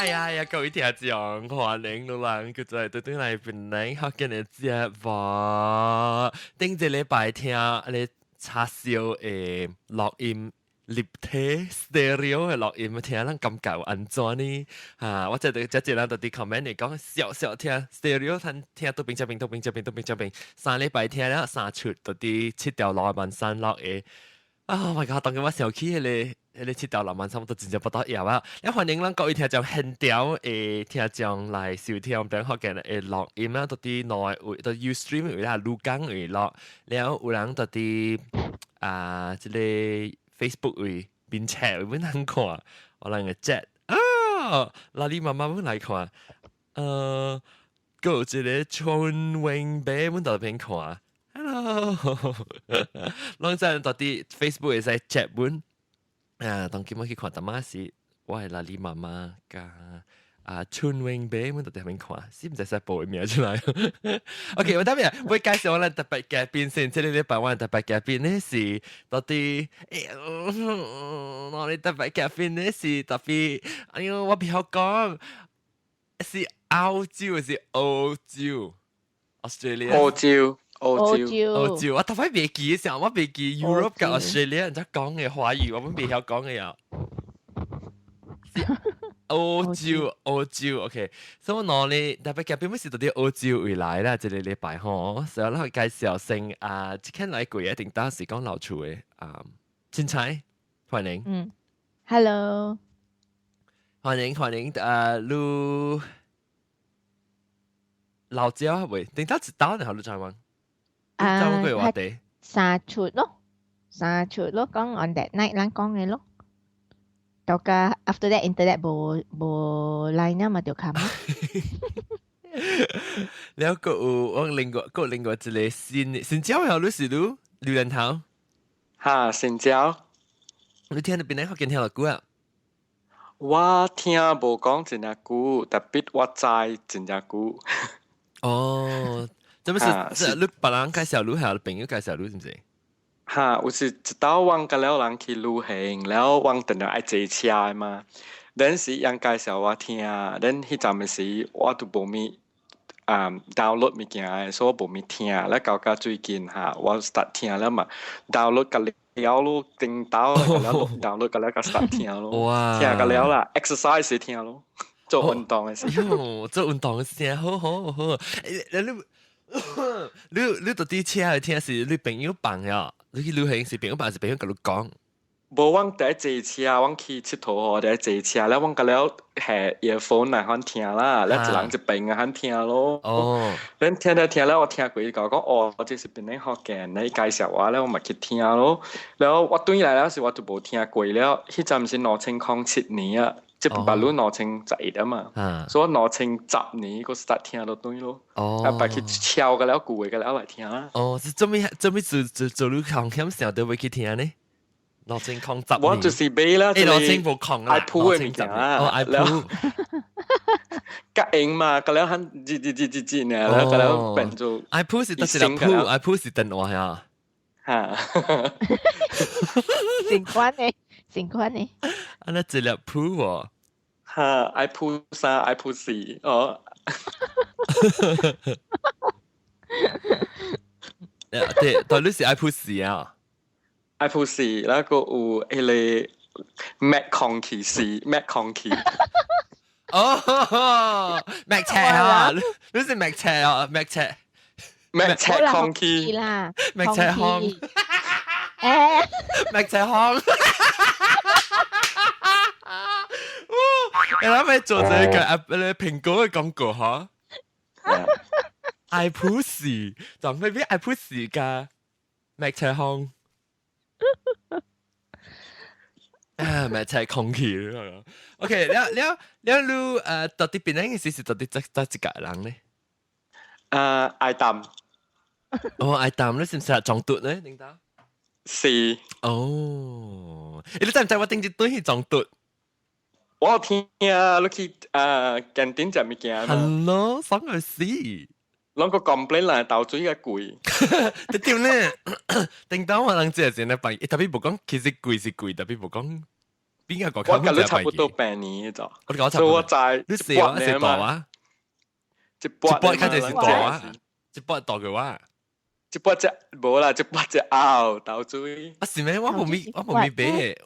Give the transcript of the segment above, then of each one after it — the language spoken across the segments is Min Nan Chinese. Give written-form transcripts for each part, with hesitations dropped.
哎呀呀，各位聽眾，歡迎你人，閣再對對來檳榔福建的節目。頂一禮拜聽你叉燒的錄音立體 stereo 的錄音，聽咱感覺有按怎呢？哈，我這這這人就佇 comment 裡講，笑笑聽 stereo，聽聽倒邊這邊倒邊這邊倒邊這邊，3禮拜聽了三出，就佇七條路萬山落的。Oh my god！當今我想起彼個七條路萬山，我都真正不得了啊！也歡迎咱各位聽眾現場的聽眾來收聽檳榔福建的錄音啊，到佇兩個位，到 Ustream 位啦，鹿港位錄，了有人到佇啊，這個 Facebook 位面冊位阮通看，我人個 chat 啊，拉你媽媽阮來看，閣有一個春榮伯阮到邊看。Hello，攏在到佇 Facebook 會使 chat 阮啊，當今我去看淡仔是，我係拉你媽媽佮啊春榮伯，阮到佇遐邊看，是毋知使報名出來。OK，我等下會介紹我咱特別嘉賓先，這個禮拜我特別嘉賓呢是到底，欸，我哋特別嘉賓呢是特別，哎喲，我袂曉講，是澳洲還是歐洲？Australia。澳洲。澳洲，澳洲，我頭擺袂記的時候，我袂記 Europe 佮 Australia 人家講的華語，我們袂曉講的呀。澳洲，澳洲，OK。所以我喏咧特別嘉賓是到佇澳洲回來啦，這個禮拜吼，所以咱介紹先啊，這間來過一定當時講老厝的啊，凊彩，歡迎。嗯，Hello，歡迎歡迎，啊，你老椒未？頂到一道然後你知嗎？啊，過偌三出咯，三出咯，講 on that night 咱講的咯。到個 after that internet 無無 line 啊嘛，就冚。了閣有我另外閣另外一個新新椒有你是你榴蓮頭？哈，新椒。你聽到檳榔福建聽偌久啊？我聽無講真正久，tapi 我知真正久。哦，這不是是你別人介紹你，還是朋友介紹你，是毋是？哈，有是一道阮佮了人去旅行，了阮定定愛坐車的嘛。then 時𪜶介紹我聽，then 彼陣時我都無物啊 download 物件的，所以我無物聽。了到到最近哈，我 start 聽了嘛，download 甲了咯，頂到了 download 甲了甲 start 聽咯。哇！聽甲了啦，exercise 時聽咯，做運動的時。喲，做運動的時好好好。你你你到佇車去聽是你朋友放呀？你去旅行是朋友放，是朋友共你講？無，阮佇坐車，阮去𨑨迌吼，佇坐車，了阮甲了下 earphone 來番聽啦，了一人一邊啊番聽咯。哦。咱聽聽聽了，我聽過伊講講，哦，這是檳榔福建，你介紹我，了我嘛去聽咯。了我轉來了時，我就無聽過了。彼陣是2007年啊，這捌汝2011啊嘛。所以2010年閣 start 聽到轉咯。哦。啊，捌去抄個了舊的個了來聽啦。哦，是做咩做咩做做做你空險想到欲去聽呢？2010年。我就是買啦，欸，兩千無空啦， iPod 的物件啊，哦，iPod，較用嘛，個了很吱吱吱吱吱呢，了個了變做 iPod 是得一粒鋪，iPod 是電話呀。哈，成款的，成款的。啊，那一粒鋪喎。哈，iPod 3，iPod 4，哦。對，對，你是 iPod 4啊？ iPod 4，那個有彼個 Mac 空氣四，Mac 空氣。哦，Mac 車啊，你是 Mac 車啊，Mac 車，Mac 車空氣啦，Mac 車空，誒，Mac 車空。你諗下做這個啊，蘋果的廣告哈？iPod 四，就咩邊 iPod 四㗎？Mac 車空。啊，咪就係空氣咯。OK，了了了，你到底檳榔嘅時是到底這這一個人呢？愛淡。哦，愛淡，你是毋是撞嘟呢？領導？是。哦，欸，你知毋知我頂一頓去撞嘟？我聽啊，你去鑑頂食物件。係咯，爽到死！攏個 complain 來豆水較貴。對對呢，頂當我人這是呢辦，tapi 無講其實貴是貴，tapi 無講。邊個我佮你差不多8年咋。我講所以我知你細我細大啊？一半一半較濟是大啊，一半大過我。一半隻無啦，一半隻拗豆水。啊是咩？我無咪買。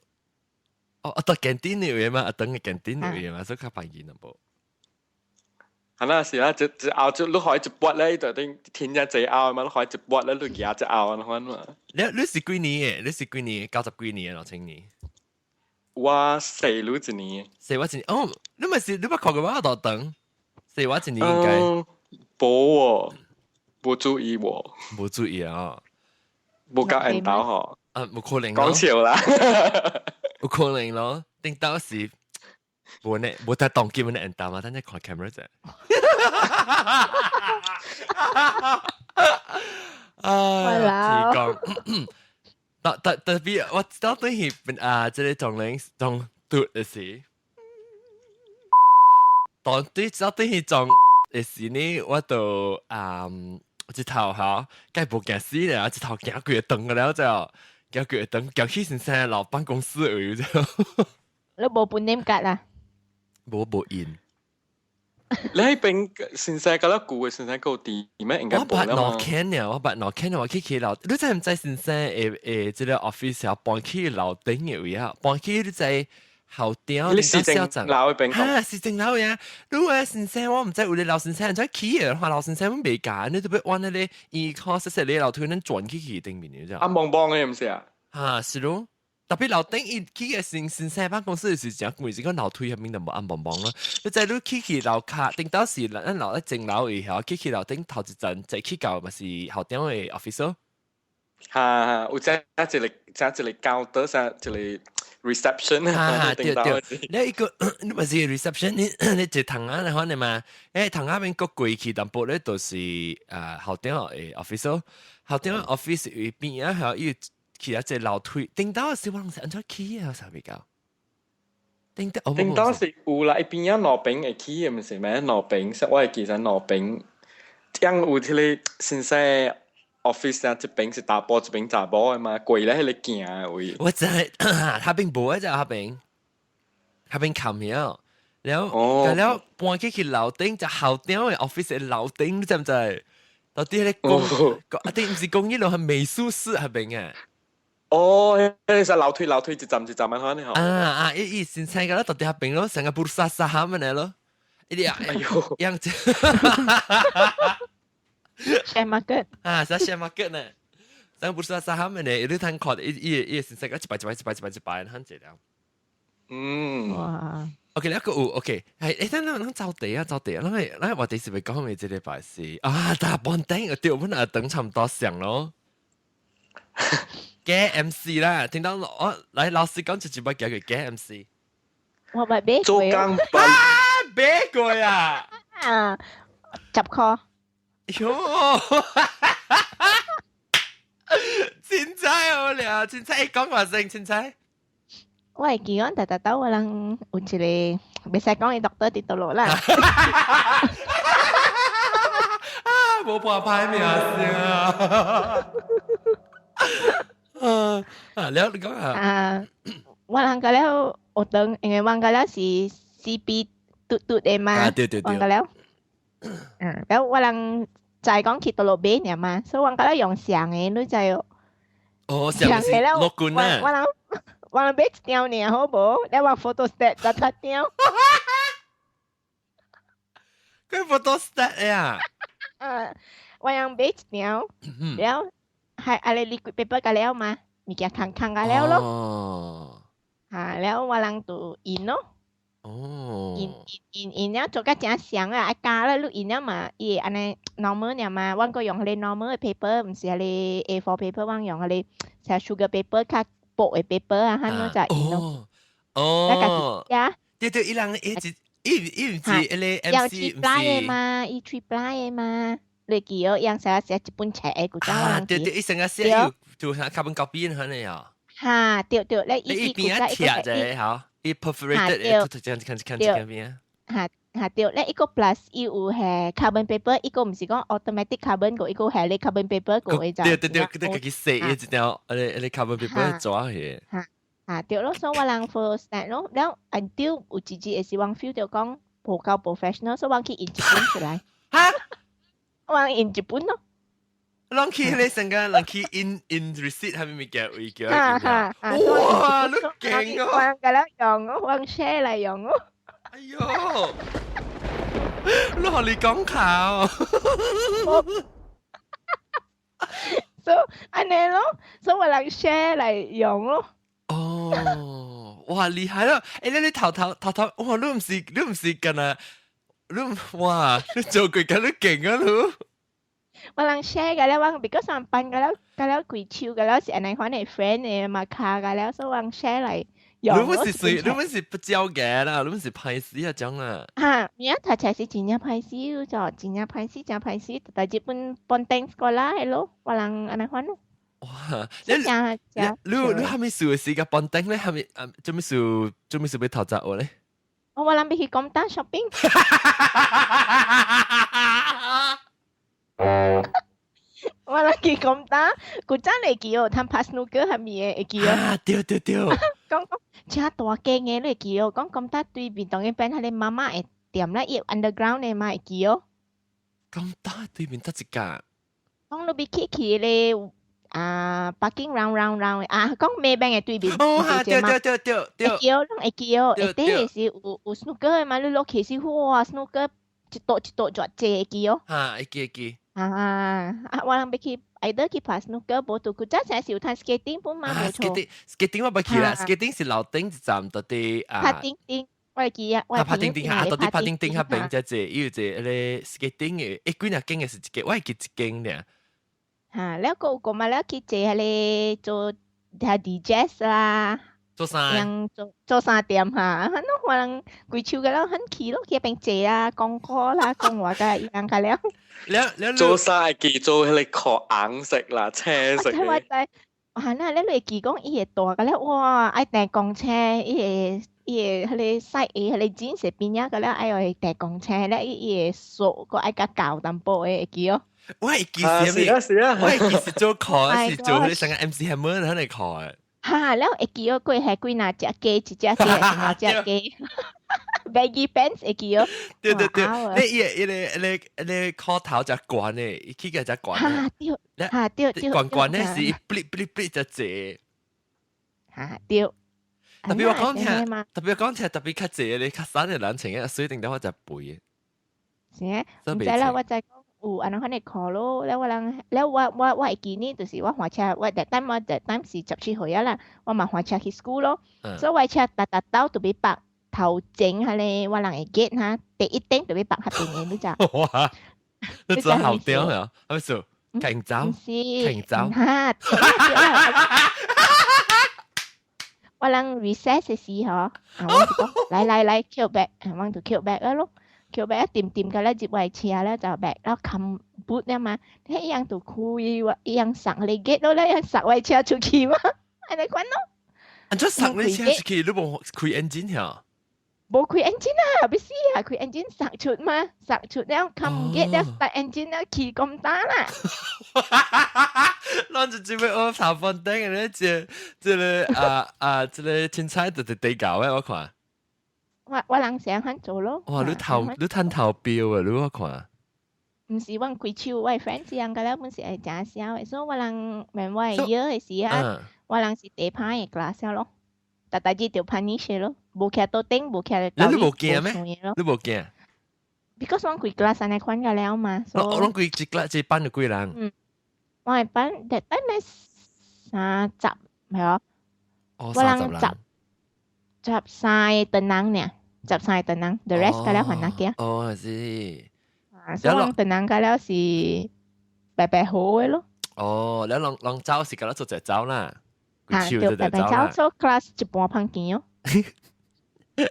哦，啊，到 canteen 有嘅嘛，啊，等嘅 canteen 有嘅嘛，所以較便宜淡薄。係啦，是啦，一拗就你可以一撥咧，就等天只濟拗嘛，你可以一撥咧，你舉一拗安款嘛。你是幾年嘅？你是幾年？90幾年咯，青年。我細你一年。細我一年。哦，你咪是你捌看過我度等？細我一年應該。無喎，無注意喎。無注意啊！無甲緣投吼。啊，無可能。講笑啦。有可能咯，頂到時無呢，無得當機呢緣投嘛，等陣看 camera 啫。啊，提講，特特別我知道對係啊，這個當人當嘟的時，當對知道對係裝的時呢，我就啊一頭嚇，該無驚死咧，一頭行幾個燈了就。叫佢等叫去先生老辦公室而已就。你無本點格啦？無印。你喺邊先生覺得舊嘅先生夠啲咩？應該我捌兩間了，我捌兩間我去去樓。你知毋知先生會這個 office 啊搬去樓頂嘅位啊？搬去你知後頂你市政樓嘅邊？哈，市政樓呀！如果先生我毋知有咧老先生怎起嘅，話老先生未揀，你都欲往那個依靠細細個樓梯能轉去去頂面嘅啊，茫茫嘅毋是啊？哈，是咯。特別樓頂伊起嘅先生辦公室是真貴，是講樓梯入面就無暗濛濛咯。你知你起去樓跤頂到時，咱樓喺正樓以後，起去樓頂頭一層，再起到嘛是校長嘅 office 咯。哈，有只一個只一個 counter，只一個 reception 啊，對對，你一個你毋是 reception，你一窗仔你看你嘛？窗仔面閣過去淡薄咧，就是校長嘅 office 咯。校長 office 位邊仔係伊起一隻樓梯，頂到時我攏是按怎起啊？啥比較？頂到頂到是有啦，伊邊仔兩邊會起嘅，毋是咩？兩邊，我會記得兩邊，樣有彼個先生 office 啊，一邊是查埔，一邊查某嘅嘛，過咧彼個行嘅位。我知，彼邊無啊，只彼邊，彼邊冚了，了，了搬起去樓頂，就校長嘅 office 嘅樓頂，你知毋知？到底彼個公，啊啲毋是公益樓係美術室彼邊啊？哦，彼個是樓梯樓梯一層一層按款吼。啊啊，伊伊先生個到底彼邊咯，成個 Bursa saham 咁咯，伊啲哎呦，樣子。 Share market 啊，是 share market 呢？成個 Bursa saham 呢？你睇看，伊伊伊先生個一擺一擺一擺一擺一擺，很濟了。嗯。哇。 OK，一個有 OK，係等等，咱走地啊，走地啊，咱話題是咪講咩？這禮拜是啊，大半頂，對，阮阿等差唔多上咯。假 MC 啦，聽到我來老師講一擺叫佢假 MC。我捌買過。做工啊，買過啊！啊，10箍。喲，凊彩好了，凊彩講話聲凊彩。我會記講，逐逐兜我人有一個，袂使講伊 doctor 佇佗落啦。啊，無破歹名聲啊！啊，啊，了你講啊。啊，我人個了學堂，因為我個了是 CP 嘟嘟的嘛。啊，對對對。我個了，嗯，了我人知講去佗落買爾嘛，所以我個了用上的，你知哦。哦，上是樂觀啊。我人買一張爾好無？了我 photostat 十七張。佢 photostat 呀？啊，我人買一張，了係啊你 liquid paper 個了嘛，物件空空個了咯。哦。啊，了我人就印咯。哦。印印印印了做甲誠像啊，愛加了你印了嘛，伊會按呢 normal 爾嘛，阮閣用彼個 normal 的 paper，毋是彼個 A4 paper，阮用彼個像 sugar paper 較薄的 paper 啊，彼種就印咯。哦。呀。對對，伊人伊一伊伊毋是彼個 MC 毋是。3 ply 的嘛，伊 3 ply 的嘛，你記哦，用寫寫一本冊的古早啊，對對，伊成個寫有就像卡本 copy 按呢啊。哈，對對，你伊邊仔貼者吼，伊 perforated 的，這樣子看看看邊啊。哈哈對，咧一個 plus 伊有係 carbon paper，一個毋是講 automatic carbon 個，一個係咧 carbon paper 個，對對對，佢哋家己寫一條，彼個 carbon paper 抓去。哈啊對咯，所以我人 first step 咯，了 until 有一日會是我 feel 到講無夠 professional，所以我去印一本出來。哈？我印一本咯。人去你成個人去印印 receipt 係咪物件位叫？哈哈。哇！你勁哦！我個了用，我 share 來用哦。哎呦！你學你講考。所以按呢咯，所以我人 share 來用咯。哦，哇，厲害咯！欸，你頭頭頭頭，哇，你唔是干啊？你哇，你做過咁你勁啊你！我人 share 個了，我 because 我辦個了，個了規手個了是按呢款的 friend 的嘛卡個了，所以我 share 來用。你們是誰？你們是不交嘅啦，你們是歹勢啊，講啦。哈，而家讀冊是真正歹勢，就真正歹勢，真歹勢，但日本本地過來咯，我人按呢款咯。哇！你係咪數時間本地咧？係咪啊？做咩數？做咩數俾頭襲我咧？我人欲去 Komtar shopping。我人去 Komtar，古早會記哦，通拍 snooker 係咪會記哦？啊，對對對。講講真大間嘅你會記哦，講 Komtar 對面當然變彼個 mamak 的店啦，伊 underground 的嘛會記哦。 Komtar 對面得一間。講你欲去去咧。啊，parking round round round 啊，講 Maybank 的對面。哦，哈，對對對對對。會記哦，攏會記哦，下底是有 snooker 的嘛，你落去是哇，snooker 一桌一桌偌濟會記哦。哈，會記會記。啊啊！我人欲去，either 去拍 snooker，無就古早時是有通 skating 本嘛，無錯。 skating 我捌去啦，skating 是樓頂一站到底啊。拍叮叮，我會記啊，我拍叮叮哈，到底拍叮叮較邊只隻，伊有一個 skating 的，欸，幾若間的是一間，我會記一間爾。哈，了閣有個嘛，了去坐彼個做下 DJ 啦，做啥？做做衫店哈，很多可能規手個了很去咯，去邊坐啊，講歌啦，講話個伊人個了。了了做衫會記做彼個褲紅色啦，青色。我知，哇！那你會記講伊會大個了，哇！愛訂公車，伊會彼個細的彼個 jeans 邊仔個了，愛愛訂公車了，伊會數閣愛較厚淡薄的會記哦。我會記是啥物？我會記是做褲，是做彼個啥個 MC Hammer 彼個褲。哈，了會記哦，過係幾若隻雞，一隻雞，兩隻雞，baggy pants 會記哦。對對對，你伊個伊個伊個伊個褲頭只懸的，伊起個只懸。哈對，哈對對。懸懸的是嗶嗶嗶只濟。哈對。特別我講聽，特別我講聽，特別較濟的，較瘦的人穿個水頂頭我就肥的。是啊，毋知啦，我知講有按呢款的褲咯，了我人，了我會記呢，就是我換車，我 that time 我 that time 是17歲啊啦，我嘛換車去 school 咯，所以我車逐逐兜就欲泊頭前彼個我人會 gate 哈，第一頂就欲泊彼邊的，你知？哇！你真好屌啊！係咪數？勁走，勁走。哈！我人 recess 的時候，啊，我就講來來來，扣 bag，我就扣 bag 咯。扣 bag 一掂掂個咧，入我車咧就 bag，然後冚 boot 了嘛，彼樣就開我，伊樣送你 gate 咯咧，樣送我車出去嘛，按呢款咯。按怎送你車出去，你無開 engine 遐？無開 engine 啊，欲死啊！開 engine 送出嘛，送出了冚 gate 了，start engine 了去咁大啦。咱就準備學頭髮頂的咧，這個啊啊，這個凊彩就是地搞的，我看。我人成番做咯。哇！你頭你趁頭標啊！你我看。毋是阮規手，我 friend 這樣個了，本是會誠痟的，所以我人問我會曉的時啊，我人是第歹的 class 咯，逐逐日就 punish 咯，無徛桌頂，無徛你無驚咩？你無驚？Because 阮規 class 按呢款個了嘛。我攏規一 class 一班有幾人？嗯，我的班特等咧30，係哦。哦，我人13個唐人爾，13個唐人，the rest 個了番仔囝。哦，是。啊，所以阮唐人個了是白白好的咯。哦，你攏攏走是共咱做一走啦。啊，對，白白走做 class 一半芳間哦。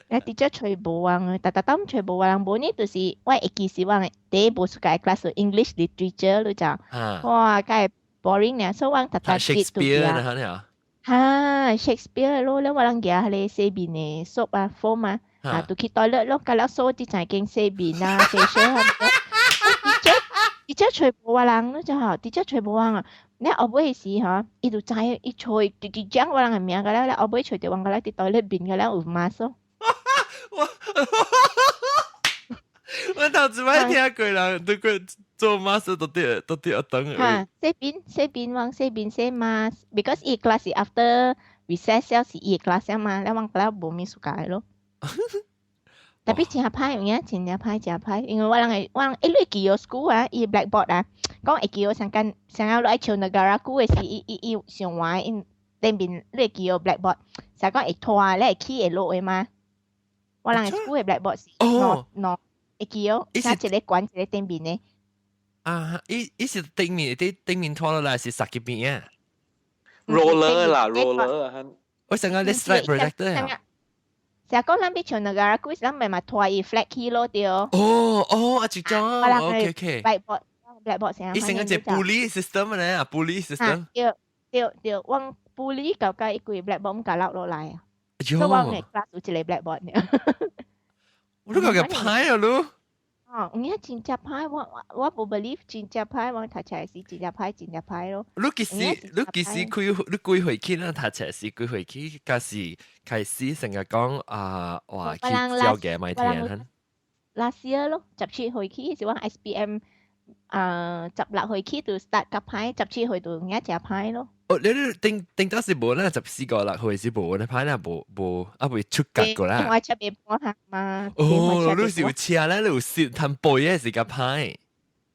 你直接揣無人，逐逐當揣無人，無呢就是我會記是我第一無暑假 class English literature 你知？哇，梗係 boring 爾，所以我逐逐日都 Shakespeare 哈，Shakespeare 咯，了我人舉彼個洗面的 soap 啊，foam 啊，啊，就去 toilet 咯，甲了掃這陣間洗面啊，facial 啊，直接直接揣無我人，你知吼？直接揣無人啊！你後尾時吼，伊就知伊揣直直講我人嘅名個了，後尾揣著我個了，佇 toilet 邊個了有 mask 咯。我我頭一擺聽過人對過做 mask 都得都得等。嚇，洗邊洗邊往洗邊洗 mask，because 伊 class 是 after recess 了是伊 class 嘛，了我個了無物事干咯。Tapi 真歹有影，真正歹，真歹，因為我人會我人一路記有 school 啊，伊 blackboard 啊，講會記有上間上下落愛唱 Negaraku 的時，伊伊伊上話因頂面你會記有 blackboard，成講會拖咧會起會落的嘛。我人的 school 的 blackboard 是喏喏會記有，寫一個懸一個頂面的。啊，伊伊是頂面啲頂面拖落來是實嘅邊啊？roller 啦，roller 啊。我想講你 slide projector 啊。成日講咱欲唱 Negaraku，咱咪嘛拖伊 flat 起咯對。哦哦，啊，這種，OK OK。 blackboard blackboard 成。伊成個隻 pulley system 咧啊，pulley system。對對對，阮 pulley 搞到伊規 blackboard 毋共落落來啊。所以阮的 class 有一個 blackboard 呢。我都覺得歹啊，你。哦，有影真正歹，我我無 believe 真正歹，我讀冊時真正歹，真正歹咯。你幾時？你幾時開？你幾歲起？咱讀冊時幾歲起？開始開始成日講啊，哇！去教嘅咪聽。 Last year 咯，17歲起是我 SPM 啊，16歲起就 start 較歹，17歲就有影誠歹咯。哦，你你頂頂當時無，咱14個六歲是無，你歹啦，無無啊未出格過啦。我出邊半項嘛。哦，你是有車咧，你有攝趁背嘅是較歹。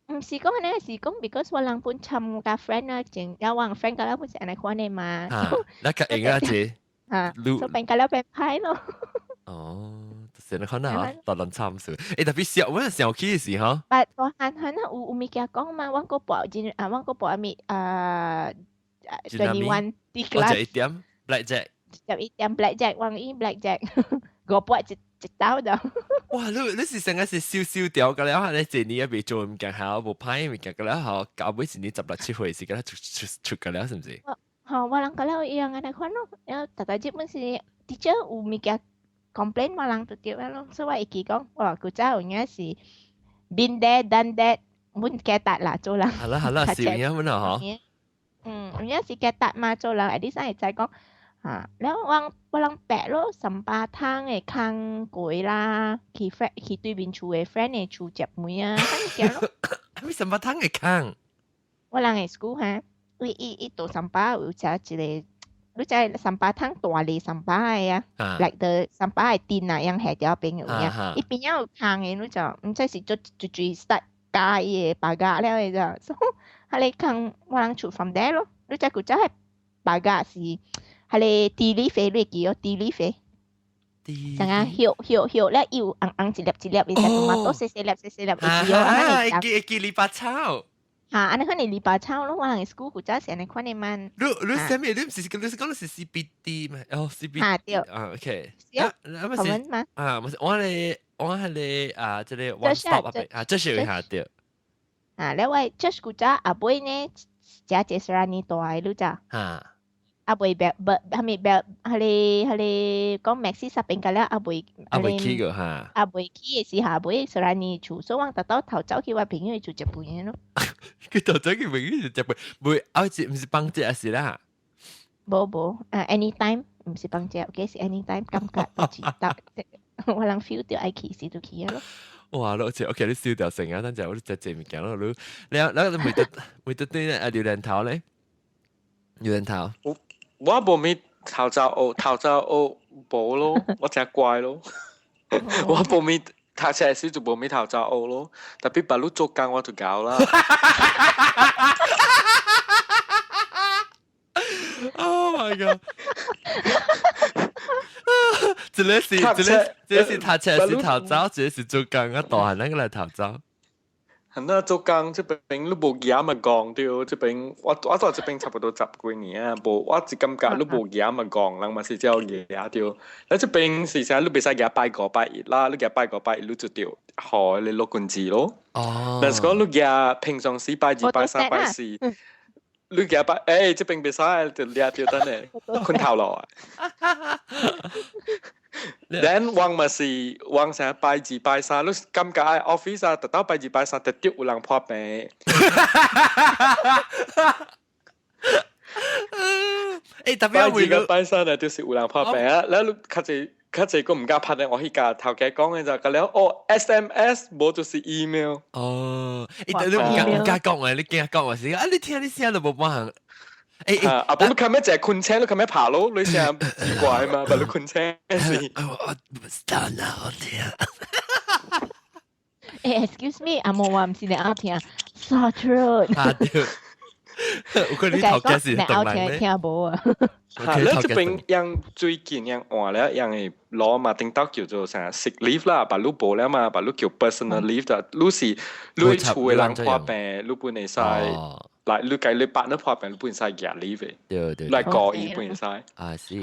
毋是講按呢，是講 because 我人本參加 friend 啊，前有我 friend 甲了本是按呢款的嘛。啊，那較用啊這。啊，所以變甲了變歹咯。哦，就是你看啊，大人參數。欸，特別小，我想起的時候。但大漢漢啊，有有物件講嘛，阮閣報進啊，阮閣報啥物啊？21 D class。一點 blackjack。 11點 blackjack，阮伊 blackjack，五八一一刀就。哇！你你是成個是燒燒掉個了，你這年也未做物件好，無歹物件個了後，到尾是你16、17歲時，個出出出個了，是毋是？吼，我人個了一樣按呢款咯，然後逐逐日本是 teacher 有物件 complain 我人就對咯，所以我會記講，哇，古早有影是 been there done that，阮加達啦做人。好啦好啦，是有影本啊嗬。嗯，有影是加達嘛做人，at least 會知講。啊，了我我人白咯，三巴湯的空過啦，去 friend 去對面厝的 friend 的厝食糜啊，啥物件咯。咩三巴湯的空？我人的 school 哈，伊伊伊倒三巴有食一個，你知三巴湯大粒三巴的啊，like the 三巴的陣啊，樣下條邊有影，伊邊仔有空的，你就毋知是做就就 start 加伊的白鴿了的咋，所以彼個空我人厝 from there 咯，你知古早彼白鴿是。彼個 tea leaf 你會記哦，tea leaf。像啊，葉葉葉咧，有紅紅一粒一粒，伊食 tomato 細細粒細細粒，會記哦。啊，會記會記籬笆草。嚇，按呢款是籬笆草咯，我人 school 古早是按呢款的嘛。你你啥物？你毋是你是講你是 CBD 嘛？哦，CBD。嚇對。啊，OK。啊，啊，是嘛？啊，毋是我咧，我彼個啊，這個 one stop 啊，這是有下對。啊，了我 just 古早後尾呢，食一個 serani 大的，你知？嚇。啊未白無，啥物白，彼個彼個講 Maxis 那邊個了，啊未，啊未去過哈。啊未去的時候，尾 Serani 厝，所以我特到頭走去我朋友厝食飯咯。佢頭走去朋友厝食飯，未啊是毋是放假是啦？無無，啊 anytime 毋是放假，OK 是 anytime 感覺就是得，我人 feel 到愛去時就去咯。哇！你好 OK，你燒掉成啊！等陣我食這物件咯，你你你每得每得對啊榴蓮頭咧，榴蓮頭。我無咪頭早學，頭早學無咯，我誠乖咯。我無咪讀冊時就無咪頭早學咯，特別別你做工我就搞啦。 Oh my god！這個是這個這個是讀冊時頭早，這個是做工啊，大漢那個來頭早。係啦，做工這邊你無夾嘛講對，這邊我我在這邊差不多十幾年啊，無我一感覺你無夾嘛講，人嘛是照夾對。你這邊是啥？你袂使夾拜五拜一啦，你夾拜五拜一你就著予你落工資咯。哦。但是講你夾平常時拜二拜三拜四，你夾拜欸，這邊袂使就掠著等下困頭路啊。Then 我嘛是我成拜二拜三，你感覺喺 office 啊，特到拜二拜三特著有人破病。欸，特別拜二佮拜三啊，就是有人破病啊，แล้ว你較濟較濟個毋敢拍咧，我去共頭家講嘅就個了哦，SMS 無就是 email。哦，欸，你毋敢講啊，你驚講話是啊？你聽你聲都無半項。欸欸，啊，無你較尾淨困醒，你較尾爬咯，你聲奇怪嘛，但你困醒是。我唔知道哪聽。欸，excuse me，阿無話毋是你愛聽，sore throat。啊對。有可能你頭家是你愛聽聽無啊？嚇！你這邊樣最近樣換了樣的攞嘛，頂到叫做啥 sick leave 啦，把你無了嘛，把你叫 personal leave 啦，你是你厝的人破病，你本會使來，你計你白你破病，你本使夾 leave 的，對對，來過伊本使。啊是，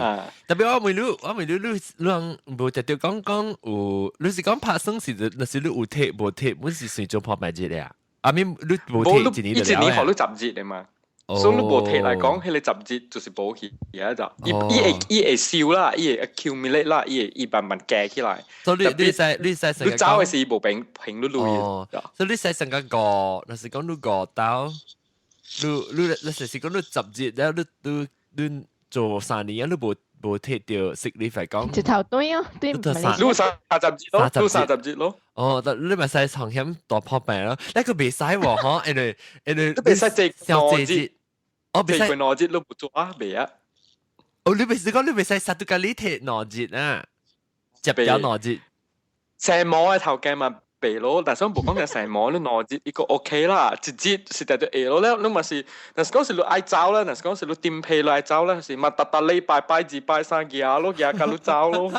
特別我問你，我問你，你你人無直接講講有，你是講拍算是，若是你有提無提，本是算做破病日咧啊？啊咪你無提一年就了。一年予你10日的嘛。所以你無提來講，彼個十日就是無去，而家就伊伊會伊會收啦，伊會 accumulate 啦，伊會伊慢慢加起來。所以你你使你使你走的時無平平你累。所以你使成個五，若是講你五刀，你你你就是講你十日了，你你你做3年啊，你無無提著 sick leave 來講。一頭對哦，對唔係。你30日咯，你三十日咯。哦，但你咪使長險大破病咯，那個袂使喎，嗬，因為因為你袂使這小這日。哦，袂使兩日都不做啊，袂啊。哦，你袂使講你袂使殺到甲你提兩日啊，接掉兩日。成毛的頭家嘛袂咯，但是我無講就成毛，你兩日一個 OK 啦，一日是特別會咯。了你嘛是，若是講是你愛走啦，若是講是你頂皮你愛走啦，是嘛？逐逐禮拜拜二拜三行咯，行甲你走咯。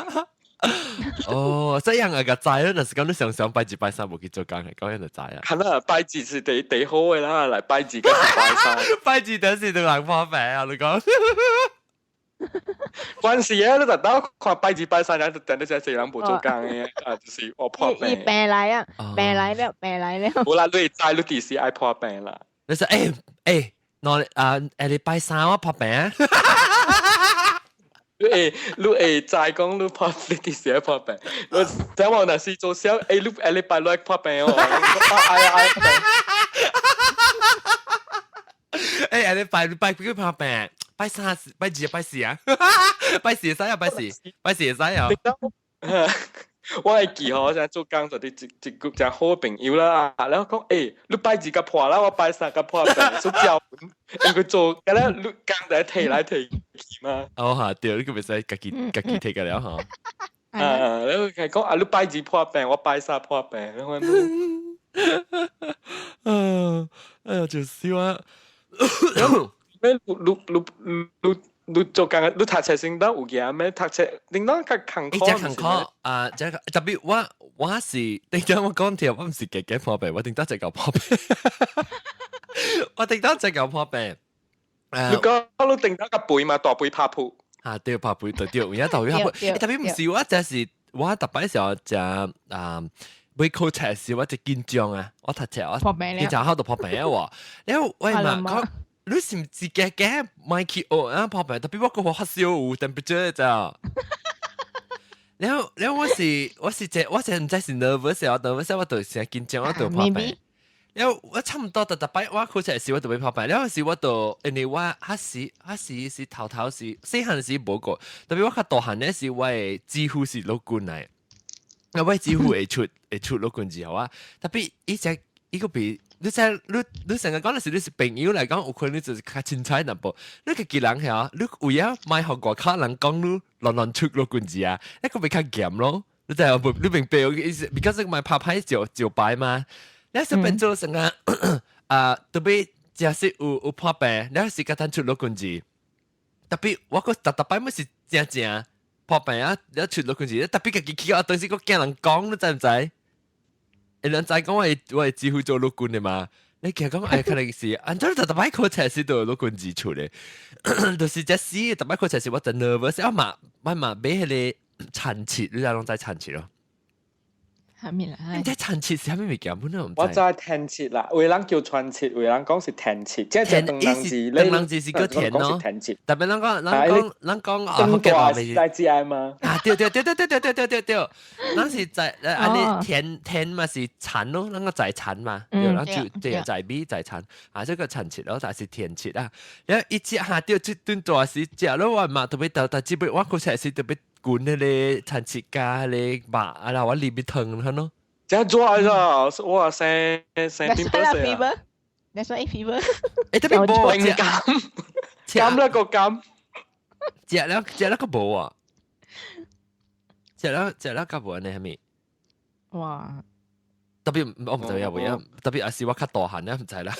哦，這樣啊個知咯，若是講你常常拜二拜三無去做工，係講樣就知啊。係啦，拜二是第第好的啦，來拜二佮拜三。拜二等時就人破病啊！你講。關事啊！你特登看拜二拜三，人就等你這濟人無做工的，啊，就是我破病。伊病來啊，病來了，病來了。無啦，你會知你幾時愛破病啦。你說欸欸，喏啊，下禮拜三我破病。你會你會知講你破你幾時愛破病？我等我若是做小，欸，你下禮拜六破病哦。愛愛破病。欸，下禮拜拜幾破病？拜三、拜二、拜四啊？拜四會使啊？拜四，拜四會使啊？我會記吼，我現在做工就佇一一個誠好朋友啦，然後講，欸，你拜二共破啦，我拜三共破病，所以叫因為做，敢若你工在提來提去嘛。哦哈，對，你閣袂使家己家己提個了吼。啊，然後佢講啊，你拜二破病，我拜三破病，我啊，哎呀，就笑啊！咩？你你你你你做工，你讀冊先當有行咩？讀冊叮當較艱苦。欸，這艱苦啊！這特別我我是，頂當我講條，我毋是加加破病，我頂當只夠破病。我頂當只夠破病。你講你頂當個背嘛，大背拍撲。啊，對，拍背對對，有影大背拍撲。特別毋是我，這是我逐擺時候食啊。買考冊時我就緊張啊！我讀冊我緊張好就破病啊！喎，然後喂嘛講。你是毋是加加莫去學啊破病？特別我個發燒有 temperature 咋？然後然後我是我是這我是毋知是 nervous 啊，nervous 我就成緊張，我就破病。然後我差唔多逐逐擺我考冊時我就會破病。然後時我就因為我彼時彼時是頭頭時細漢時無過，特別我較大漢咧時，我的指腹是老骨來，啊我的指腹會出會出老骨之後啊，特別伊只伊個比。你知你你成日講的是你是朋友來講，有可能就是較凊彩淡薄。你家己人遐，你有影莫予外口人講你亂亂出落棍子啊，那個會較嚴咯。你知無？你明白我意思？because 莫拍歹招招牌嘛。你是變做成個啊，特別假使有有破病，你是簡單出落棍子。特別我閣逐逐擺物是正正破病啊，你出落棍子，特別家己去啊，當時閣驚人講，你知毋知？欸，人知講我會我會幾乎做陸軍的嘛？你其實講哎，可能是按照逐逐擺考冊時都有陸軍字出咧，就是這死逐擺考冊時我真 nervous，我嘛我嘛買彼個殘切，你知攏知殘切咯？啥物啦？你知殘切是啥物物件？本來毋知。我知天切啦，有人叫傳切，有人講是天切，即係長人字，長人字是叫田咯。特別咱講咱講咱講啊，福建話咪知知愛嗎？啊，啊，對對對對對對對對對對，咱是在啊你田田嘛是田咯，咱個在田嘛，對，咱就對在米在田，啊這個田七咯，但是田七啊，然後一食下對這頓大時食了我嘛特別豆豆，這擺我嗰時是特別滾彼个田七加彼个肉，啊啦我裡面湯看咯。這做啊，我生生 That's why fever. That's why fever. 欸，特別無食甘，甘了個甘，食了食了個無啊，食了食了個無按呢係咪？哇！特別我毋知有無啊，特別也是我較大漢咧，毋知啦。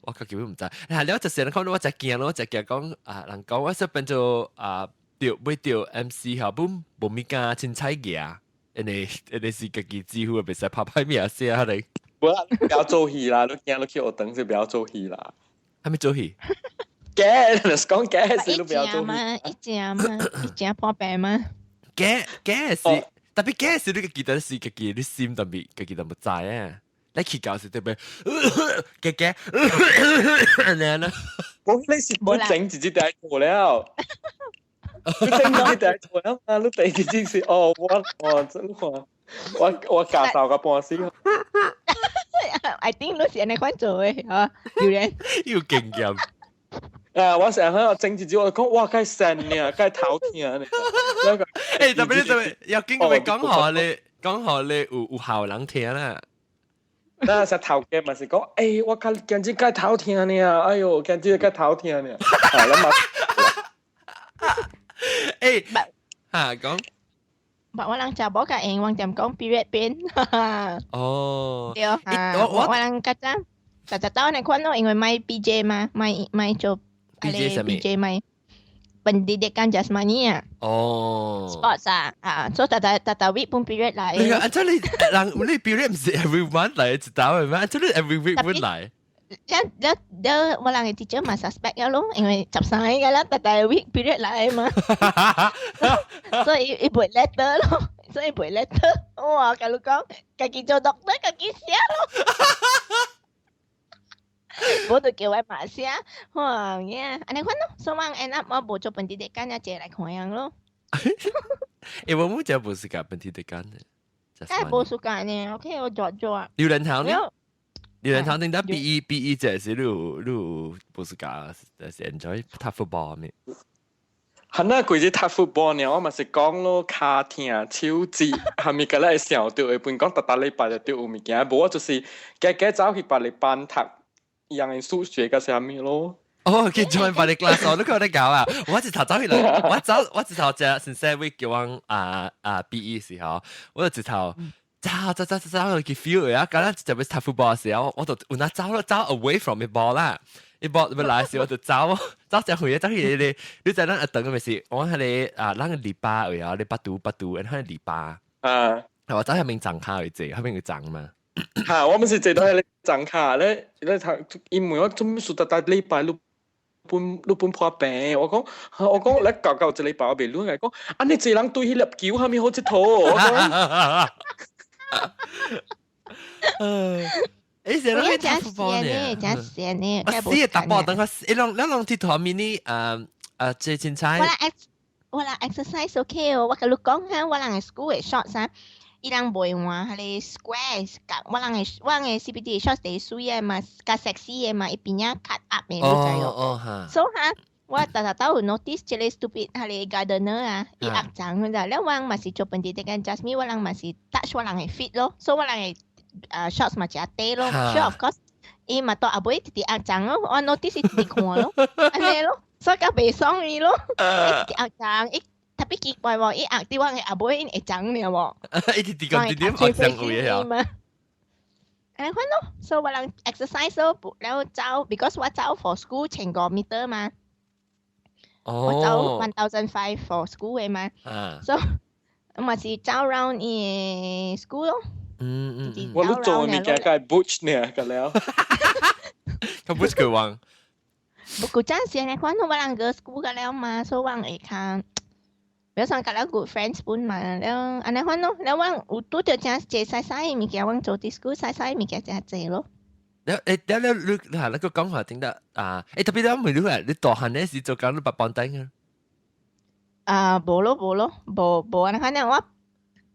我較基本毋知。係了就是人講我食驚咯，我食驚講啊，人講我說變做啊。著欲著 MC 吼，本無物件凊彩額，因為因為是家己支付，袂使拍歹名寫咧。無啦，不要做戲啦，你驚你去學堂就不要做戲啦。啥物做戲？假，就是講假是你不要做戲。一隻嘛，一隻破病嘛。假假是，特別假是你記得是家己，你心特別家己都無知啊。你去教是特別假假，按呢啦。我你是不整自己第一個了。你整自己第一個了嘛？你第一件是哦，我我真看，我我教授個半死。 I think 你是按呢款做的，嚇，榴蓮。有經驗。啊！我成日喺度整自己，我講哇，該神呢，該頭疼呢。欸，特別特別，要經過講好你，講好你有有效人聽啦。那時頭家嘛是講，欸，我較今日該頭疼呢，哎喲，今日該頭疼呢。啊，你嘛。欸，嚇講。我人查某較會，我踮講 period pain。哦。對啊，我我人較早，逐逐兜按呢款咯，因為買 PJ 嘛，買買做 PJ 啥物？PJ 買 Pendidikan Jasmani 啊。哦。 Sports 啊，啊，所以逐逐逐逐 week 本 period 來。你個，這你人你 period 毋是 every month 來一道的咩？這你 every week 本來。了了了，我人的 teacher 嘛 suspect 了咯，因為13個啦，逐逐 week period 來嘛，所以伊背 letter 咯，所以背 letter。哇，共你講，家己做 doctor，家己寫咯。無就叫我媽寫，哇呀，按呢款咯，所以我 end up 我無做 pendidikan，一齊來看樣咯。欸，我們這無時間 pendidikan 的。哎，無時間呢，OK，我做做啊。榴蓮頭呢？榴蓮頭頂得 B E B E 這是你有你有無時間，就是 enjoy 踢 football 咩？係那規日踢 football 呢，我嘛是講咯，跤疼、手指，係咪個咧會想到會本講逐逐禮拜就著有物件，無我就是加加走去別个班讀一樣的數學個啥物咯。哦，去 join 別个 class，你講得搞啊！我一頭走去來，我走我一頭只先生會叫我啊啊 B E 時候，我就一頭走走走走走去 feel 啊，咁樣就欲踢 football 時候，我就有那走咯，走 away from 個 ball 啦。伊 ball 欲來時，我就走走只去，走去你你知咱一頓嘅咪是，我彼个啊，咱個籬笆位啊，你巴肚巴肚，然後籬笆啊，我走下面長卡位坐，下面有長嘛。嚇，我們是坐到彼个長卡咧，咧頭伊問我做咩事，逐逐禮拜你本你本破病，我講我講你搞搞一禮拜我袂亂來講，啊你這人對彼粒球啥物好𨑨迌？我講。欸，這攏去踢 football 呢？真閒呢，啊，死個淡薄等下，伊攏咱攏佚佗 mini 啊啊，這凊彩。我人 ex 我人 exercise OK 哦，我共你講哈，我人的 school 的 shorts 啊，伊人袂換彼个 square，我人的 CPD shorts 第水的嘛，較 sexy 的嘛，伊邊仔 cut up 的，你知哦。哦哈。所以哈，我逐逐兜有 notice 這個 stupid 彼个 gardener 啊，伊壓長個咋，了我人嘛是做 pendidikan jasmani，我人嘛是 touch 我人的 feet 咯，所以我人的shorts 嘛誠短咯，sure of course，伊嘛到後尾直直壓長咯，我 notice 伊直直看咯，按呢咯，所以較袂爽伊咯，伊直直壓長，伊特別奇怪喎，伊壓佇我的後尾，伊會長爾喎。伊直直講直直壓長有的嘛。按呢款咯，所以我人 exercise 咯，了走，because 我走 for school 1500 meter 嘛。我走 1500 for school 的嘛，所以嘛是走 round 伊的 school 咯。我都做物件該 butch 呢，個了。佢 butch 佢話。不過暫時按呢款，我人個 school 個了嘛，所以我會較，比如說佮了 good friends 本嘛，了按呢款咯，了我有拄著誠濟細細的物件，我做佇 school 細細的物件誠濟咯。了欸，了了你嚇那個講話聽得啊，欸特別了問你啊，你大漢嗰時做工你捌幫頂啊？啊，無咯無咯，無無啊！反正我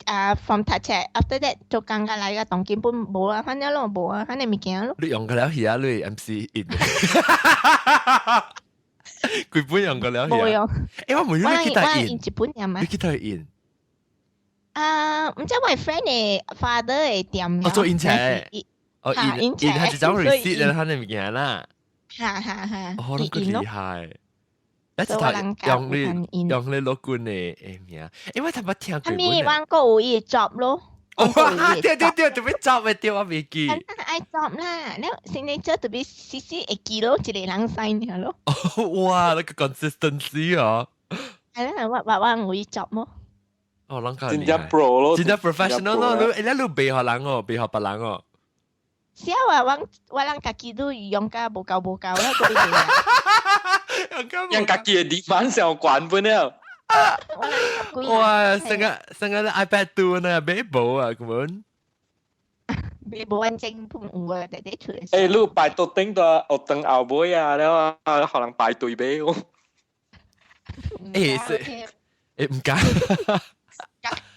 啊，from 讀冊，after that 做工個來個當根本無啊，反正咯無啊，反正物件咯。你用過了去啊？你 MC 印？佢本用過了去啊？無用。欸，我問你去佗印？一本爾嘛？你去佗印？啊，毋知我 friend 的 father 的店。哦，做印冊。哦，印印係一張 receipt 的，他那物件啦。哈哈哈。哦，那個厲害。一頭用你用你老官的名，因為他捌聽過。啥物阮閣有伊 job 咯。哦，對對對，特別 job 的對，我未記。愛 job 啦，了 signature 特別時時會記咯，一個人 sign 咯。哇，那個 consistency 啊！係啦，我我我有伊 job 麼？哦，人家真正 pro 咯，真正 professional 咯，你你你袂予人哦，袂予別人哦。少啊，我我人家己都用甲無夠無夠啦，嗰啲啊。用家己的 demand 上懸本了。哇！成個成個 iPad 2呢，買無啊，根本。買無完整本有啊，直直出來。欸，你排到頂到學堂後尾啊，了啊，予人排隊買哦。欸，是，欸，毋敢。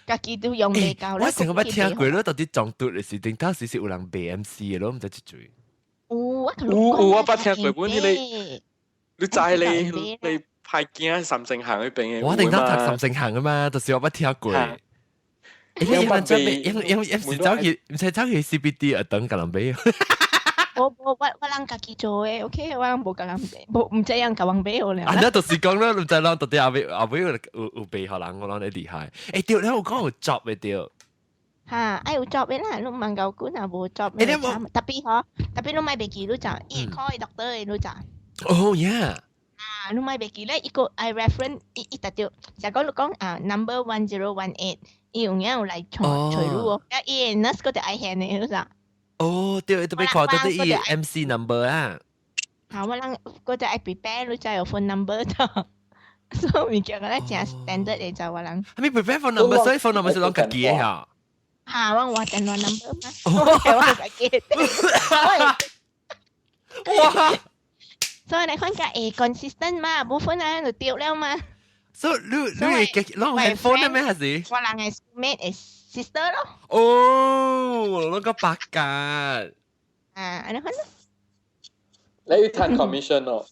家己都用袂夠。我成個捌聽過，你到底撞拄的時，頂當時是有人賣 MC 的咯，毋知這嘴。有，我有有，我捌聽過，本迄個，你知你你派囝三星行彼邊的。我頂當讀三星行啊嘛，就是我捌聽過。欸，你人做咩？因因因是走去，毋是走去 CBD 啊，等共人買。無無，我我人家己做的，OK，我人無共人買，無毋知人共人買好咧。啊，那就是講咯，毋知人到底後尾後尾有有賣予人，我攏咧厲害。欸，對，你有講有 job 的對。哈，愛有 job 的啦，你問夠久若無 job，特別嗬，特別你莫袂記你就，伊 call 伊 doctor 的你就。哦，yeah。啊，你莫袂記咧，伊個愛 reference，伊伊特著，就講你講啊，number 1018，伊有影有來揣揣你哦，啊，伊的 nurse 閣就愛現的，你知。哦，對，特別看到啲伊 MC number 啊。嚇，我人嗰就愛 prepare，你才有 phone number 就，所以物件個咧誠 standard 的就我人。係咪 prepare phone number？所以 phone number 是攏家己的嚇。嚇，我我電話 number 嘛，我我家己。哇！所以你看個會 consistent 嘛，無分啊就對了嘛。所以你你會攏 handphone 咩還是？我人的 mate 的 sister 咯。哦，攏個白格。啊，按呢款咯。你要賺 commission 咯？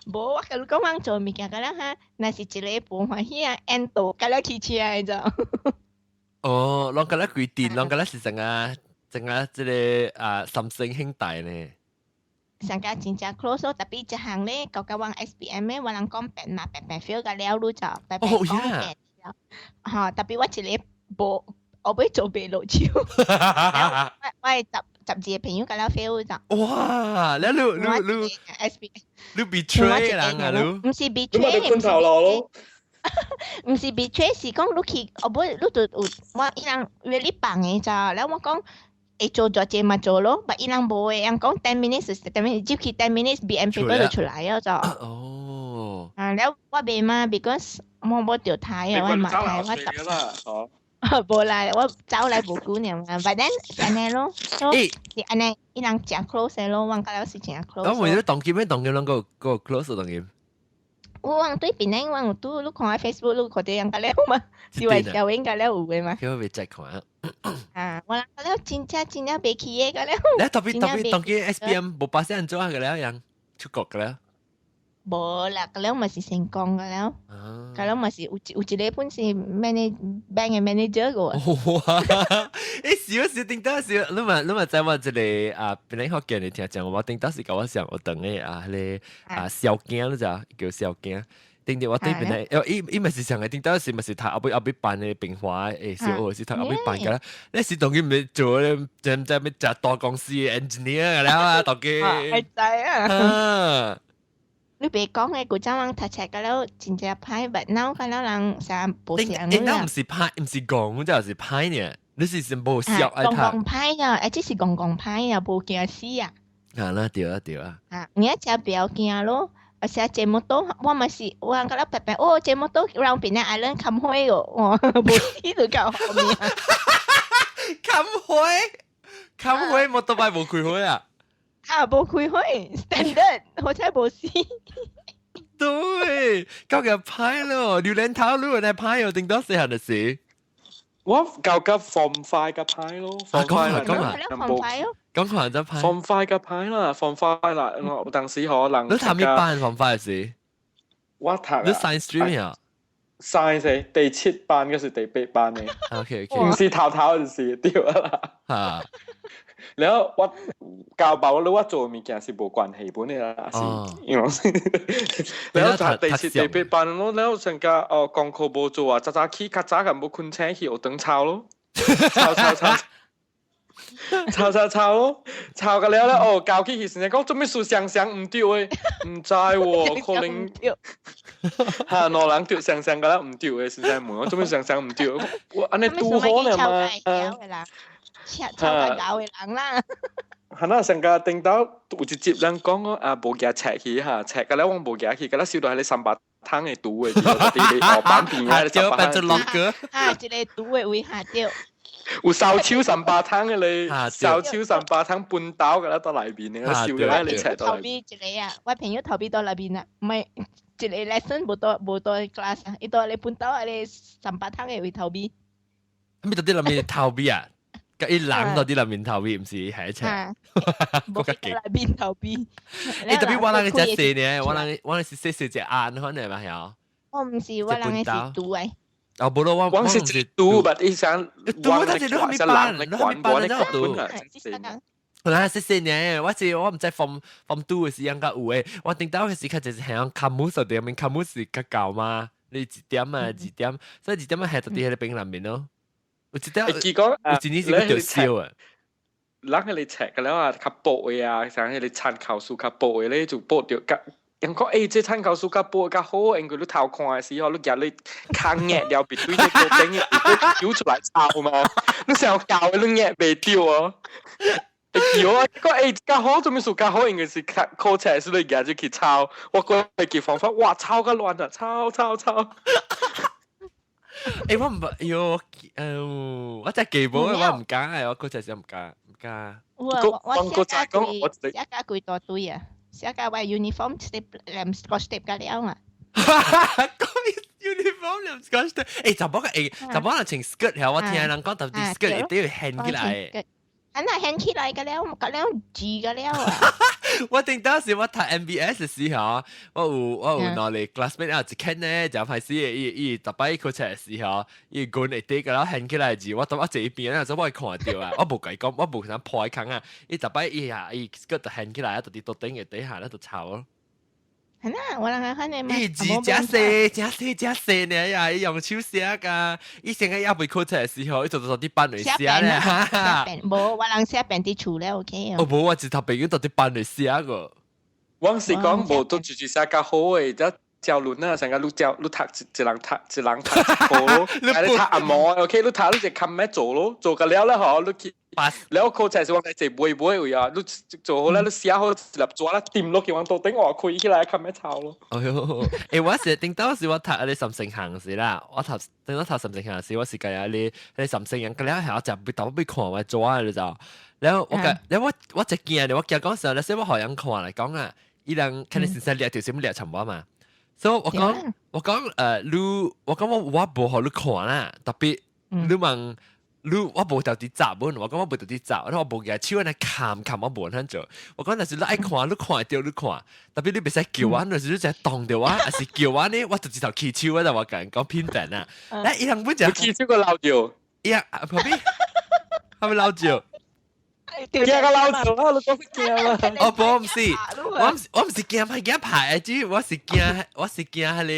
無，我共你講，我做物件個了哈，若是一個無歡喜啊，沿途甲了騎車的就。哦，攏甲了規定，攏甲了是成啊，成啊，這個啊三星兄弟呢。上加真正 close 咯，特別這項咧，舊舊往 SPM 咧，我人講白嘛，白白 fail 個了，你就白白講白了。嚇，特別我一個無，後尾做袂落手。我我十十二個朋友甲了 fail 就。哇！你你你你 SP，你 betray 人啊你？毋是 betray，你咪頭路咯。毋是 betray，是講你去後尾你就有我伊人 really 放的咋，了我講。會做就這嘛做咯，但伊人無的，人講 10 minutes 10 minutes 入去 10 minutes BM paper 就出來了就。哦。啊，了我袂嘛，because 我無著刣啊，我嘛刣我十。無啦，我走來無久爾嘛，but then 按呢咯，是按呢，伊人誠 close 咯，我甲了是誠 close。我問你當今咩？當今攏個個 close 當今？有人對邊咧，我有拄你看 Facebook，你看到人甲了嘛？是話小英甲了有的嘛？叫我袂再看。啊，我人甲了真正真正袂去的甲了。你特別特別當今 SPM 無巴死人做啊個了，人出國個了。無啦，個了嘛是成功個了。個了嘛是有有一個本是 manage bank 的 manager 個。哇！欸，笑笑頂當時，你嘛你嘛知我這個啊，本來福建的聽講，我頂當時共我上學堂的啊，彼個啊小囝你知叫小囝。頂頂我對本來，伊伊嘛是上個頂當時嘛是讀後尾後尾辦的平華的小學是讀後尾辦個啦。你是當佢毋做咧，知毋知欲食大公司的 engineer 了啊？當佢。會知啊。你別講嘅，古早人讀冊個了真正歹，but now 個了人啥無像啦。那毋是歹，毋是戇，這是歹呢。你是是無痟愛讀。戇戇歹啊！欸，這是戇戇歹啊，無驚死啊！啊，那對啊對啊。啊，你一食不要驚咯。而且這麼多，我嘛是我覺得白白哦，這麼多讓別人愛人砍火哦，無死就夠後面。砍火，砍火，摩托車無開火啊！啊，無開火，standard，好彩無死。對，欸，教個歹咯，榴蓮頭你來歹哦，頂到細漢的時。我教甲 form five 嘅歹咯，form five 啦，講啊，form five 咯，講看就歹。 form five 嘅歹啦，form five 啦，我當時可能。你讀咩班 form five 時？我讀你 science stream 啊？science 第七班嗰是第八班嘅。 OK。唔是頭頭就是對啦。嚇！然後我教爆你，我做物件是無關係本嘅啦，是，因為然後就第七、第八班咯，然後成個哦功課無做啊，早早起較早咁無困醒去學堂抄咯，抄抄抄，抄抄抄咯，抄個了咧哦，教起去先生講做咩事相相毋對的，毋知喎，可能嚇兩人對相相個啦毋對的，先生問我做咩相相毋對，我按呢拄好呢嘛。抄抄個教嘅人啦。係啦，成個頂到有一集人講我啊無夾冊去哈，冊個了我無夾去，個了收到係你三百湯的拄的，佇咧學板邊啊，對，變做落歌。啊，一個拄的位下對。有燒手三百湯的咧，燒手三百湯半刀個了到內面的，燒個來你冊到。頭邊一個啊，我朋友頭邊到內邊啊，唔係一個 lesson 無到 class 啊，伊到你半刀啊，你三百湯的位頭邊。咩到啲內面頭邊啊？一人到啲內面頭邊，唔是係一尺。我較勁。內面頭邊。欸，特別我人個只細呢，我人是細細隻眼可能嘛係。我唔是，我人是拄的。哦，無咯，我我是拄，但伊想拄，但是你還沒班，你還沒班，你拄。本來細細呢，我是我毋知 form two 的時應該有的，我頂到嘅時較就是響卡姆數點，卡姆是較高嘛，你一點啊二點，所以二點啊係到佇彼個邊內面咯。有一點，記講有一年是個著燒啊。人彼個冊個了啊，較薄的啊，像彼個參考書較薄的咧，就薄著較。人講欸，這參考書較薄較好，因為你頭看的時候，你舉你較壓了，別對這個頂，你丟出來抄嘛。你想教你壓袂著哦。會記我講欸，較好做咩事較好？應該是較考冊時你舉就去抄。我過去方法，哇，抄較亂啊，抄抄抄。欸，我毋捌，喲，我真記無，我毋敢的，我考冊時毋敢，毋敢。我寫甲規，寫甲規大堆啊！寫甲我 uniform tape 連 scotch tape 甲了啊！講 uniform 連 scotch tape，欸，查某個欸，查某人穿 skirt 嚇，我聽人講，特別 skirt 一定要掀起來。啊，那掀起來個了，個了字個了啊！我頂當時我讀 MBS 的時候，我有兩個 classmate 啊，一間呢就歹勢的，伊伊逐擺考冊的時候，伊滾會底個了掀起來字，我當我坐一邊啊，所以我會看著啊，我無共伊講，我無啥破開空啊，伊逐擺伊啊伊 skirt 就掀起來，就佇桌頂的底下咧就抄咯。係啦，我人係看你嘛。伊字誠細，誠細誠細呢呀！伊用手寫噶，伊先個猶未考冊的時候，伊就就佇班內寫咧。寫無，我人寫便佇厝咧，OK。哦，無，我一頭朋友就佇班內寫個。我是講無都直直寫較好的，則教輪啊，成個你教你讀一人讀一人讀一科咯，啊你讀阿毛，OK，你讀你就冚咩做咯，做個了咧嗬，你去。了考冊是我來坐尾尾位啊，你做好咧，你寫好一粒紙啦，掂落去往桌頂，我開起來冚咩抄咯。哎喲，欸，我是頂當時我讀你三星行時啦，我讀頂當讀三星行時，我是計啊你你三星人，個了係我就被頭被看我做啊，你知道？然後我個，然後我就驚，我驚講時候，你說我予人看來講啊，伊人肯定先生掠著什麼掠尋我嘛。所以我講我講你我講我無予你看啦，特別你問。你我無著佇閘本，我講我無著佇閘，我無舉手按呢冚冚我無按怎做。我講若是你愛看，你看會著你看，特別你袂使叫我，若是你只擋著我，還是叫我呢，我就直頭起手，我就我共人講偏病啊。來，伊人本就起手個老招，伊啊，旁邊係咪老招？驚個老招啊！你講驚啦？哦，無，毋是，我毋是驚歹囝拍，主要我是驚彼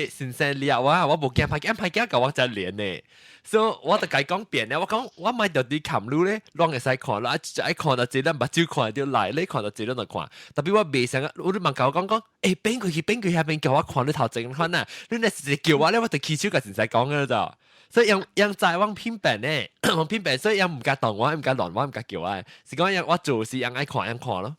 个先生掠我，我無驚歹囝，歹囝共我才連呢。所以我就共伊講變咧，我講我莫著佇冚你咧，攏會使看，你愛看到這個目睭看著來，你看到這個就看。特別我袂想，我你問共我講講，欸，變過去變過去遐邊叫我看你頭前款啊，你若是叫我咧，我就起手共先生講個就。所以𪜶𪜶知我偏病呢，我偏病，所以𪜶毋敢動我，毋敢亂我，毋敢叫我，是講我做事𪜶愛看𪜶看咯。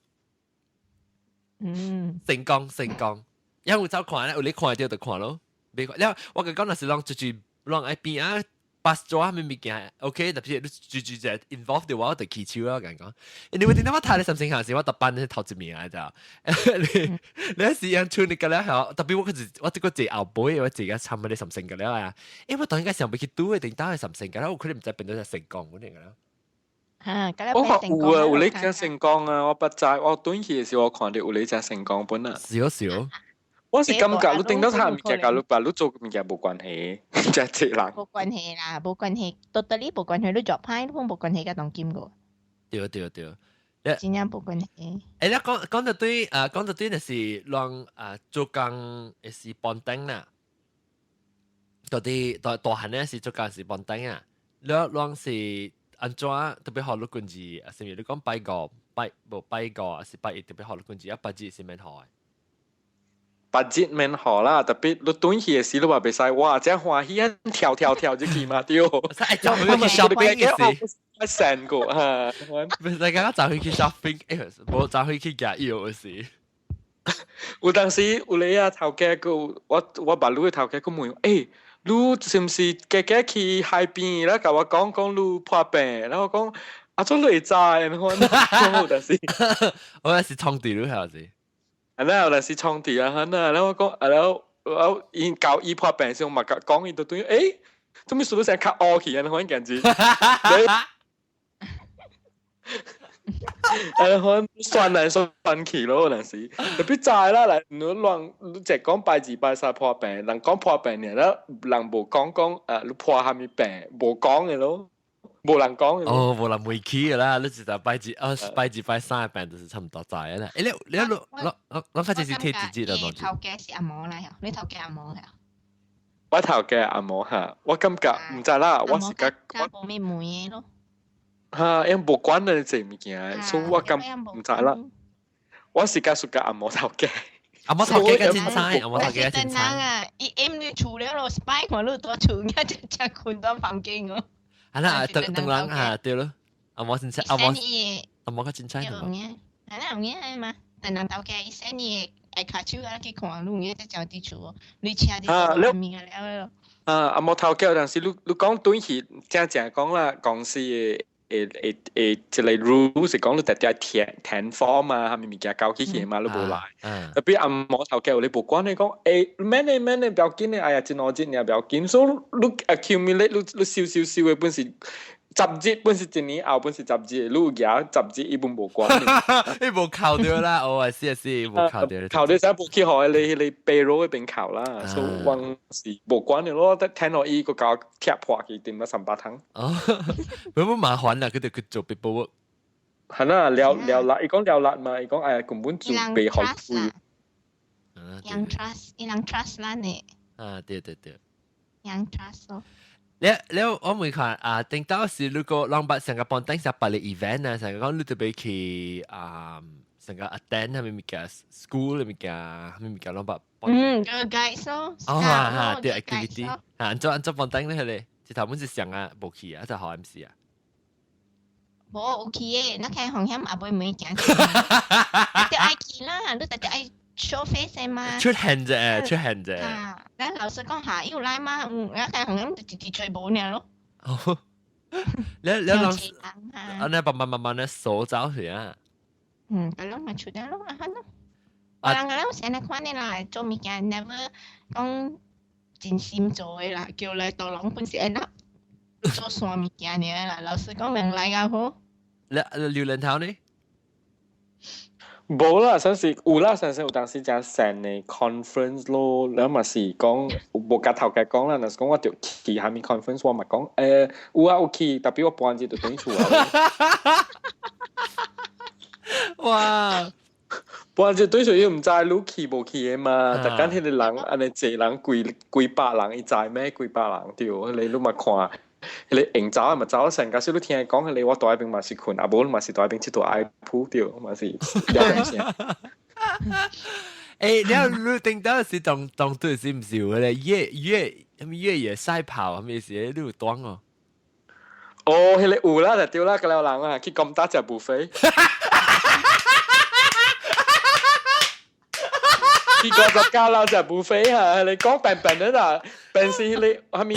成功成功，𪜶有走看咧，有你看著就看咯。袂看了，我共講若是攏就是攏愛邊啊， pass 咗係咪物件？OK，特別你住住就 involve 嘅話，我就起手啦，咁講。因為點解我睇你心情行時，我特班頭一名啊就，你你一時樣穿你個咧係，特別我佢我這個坐後背，我自己參你心情個咧啊，因為我當應該上未去拄嘅，定打係心情個咧，我可能唔知變咗隻成功嗰啲個啦。嚇，我話有啊，有你只成功啊！我不知，我短期嘅時我看到有你只成功本啊。少少。我是感覺你頂到他物件，佮你把你做物件無關係，只隻人。無關係啦，無關係，到底你無關係，你做歹，你無關係佮當金個。對對對。真正無關係。你講講到對，講到對就是讓做工是 bonding 啦。到底大大漢咧是做工是 bonding 啊，你讓是按怎特別學你軍事，啊，是咪你講拜五拜無拜五，還是拜一特別學你軍事啊？拜日是免學的。拜日免學啦，特別你轉去的時你話袂使，哇！真歡喜啊，跳跳跳入去嘛，對。愛走去 shopping 嘅時，我成個嚇，袂使感覺走去 shopping，無走去去食藥嘅時。有當時有咧啊，頭家個我捌你的頭家閣問，你是毋是加加去海邊？咧，共我講講你破病，然後講啊，做你會知？然後我有時，我是創地你係是。啊，那有陣時創地啊，那然後我講，啊，然後我伊教伊破病時，我嘛講伊就對，做咩事都成較烏去啊？款感覺。啊，算來算去咯，有陣時特別知啦，來你亂你只講拜二拜三破病，人講破病爾，了人無講講，你破啥物病，無講的咯，無人講。哦，無人袂起的啦，你一就拜二，啊，拜二拜三的病就是差毋多知啦。你你你你你較這是體質的東西。頭家是紅毛啦，你頭家紅毛呀？我頭家紅毛哈，我感覺毋知啦，我是覺我無咩問的咯。哈，因無管你這物件，所以我感毋知啦。我是較屬個紅毛頭家。紅毛頭家較凊彩，紅毛頭家較凊彩。啊，伊暗你厝了咯，spy 看你蹛厝，而家只困蹛房間哦。啊啦，等等人啊，對咯，紅毛凊彩，紅毛紅毛較凊彩。有影，啊那有影嘛？等人頭家伊 send 伊的下跤手啊去看，你有影才走佇厝哦，你車佇物件了咯。啊，紅毛頭家有當時你你講轉去正正講啦，公司的。會會會一個 rule 是講你直接填填 form 啊，啥物物件交起去嘛，你無來。特別紅毛頭家有你無管你講，免的免的，不要緊的，哎呀，真好真爾不要緊。所以你 accumulate 你你收收收的本是十日，本是一年後本是十日，你有舉十日伊本無管。伊無扣著啦，哦，是是無扣著。扣著才無去予彼個彼個 payroll 彼邊扣啦，所以我是無管的咯，聽落伊閣共我貼破去點了300通。哦，有冇麻煩啦？佢哋去做 paperwork。係啦，了了力，伊講了力嘛，伊講哎呀根本就袂予貴。人 trust，伊人 trust 咱的。啊，對對對。人 trust 咯。你你我問看啊，頂到時如果人捌成個幫頂下辦個 event 啊，成個講你特別去啊，成個 attend 係咪物件 school 物件，係咪物件攏捌？嗯，個 guide 咯。哦，哈哈，對 activity，啊，按怎按怎幫頂咧？係咧，一頭本是上啊，無去啊，就學 MC 啊。無有去的，那開風險也袂每件。就愛去啦，你特別愛 show face 嘛。出現啫，出現啫。啊，咱老師講下有來嘛，嗯，我開風險就直直吹無爾咯。哦，你你人，啊，你慢慢慢慢咧掃走去啊。嗯，咁咯，咪出得咯，啊咯。我人個咧成日看你啦，做物件 never 講真心做的啦，叫來導人本是按那做啥物件爾啦。老師講人來較好。你榴蓮頭呢？無啦，算是有啦，算是有當時誠善的 conference 咯，了嘛是講無共頭家講啦，若是講我著去啥物 conference，我嘛講，有啊有去，特別我半日就轉厝啊。哇！半日轉厝伊毋知你去無去的嘛，逐工彼個人按呢濟人幾幾百人，伊知咩？幾百人對，彼個你嘛看。彼個應走嘛走成，假使你聽伊講，彼個我蹛彼邊嘛是睏，啊無嘛是蹛彼邊佚佗愛鋪對，嘛是了解聲。你你頂到是當當對是毋是有咧越越越野賽跑，啥物事？你有當哦？哦，彼個有啦，就對啦，嗰個人啊，去金打食 buffet。去五十九樓食 buffet 哈，你講平平的啦，平時彼個啥物？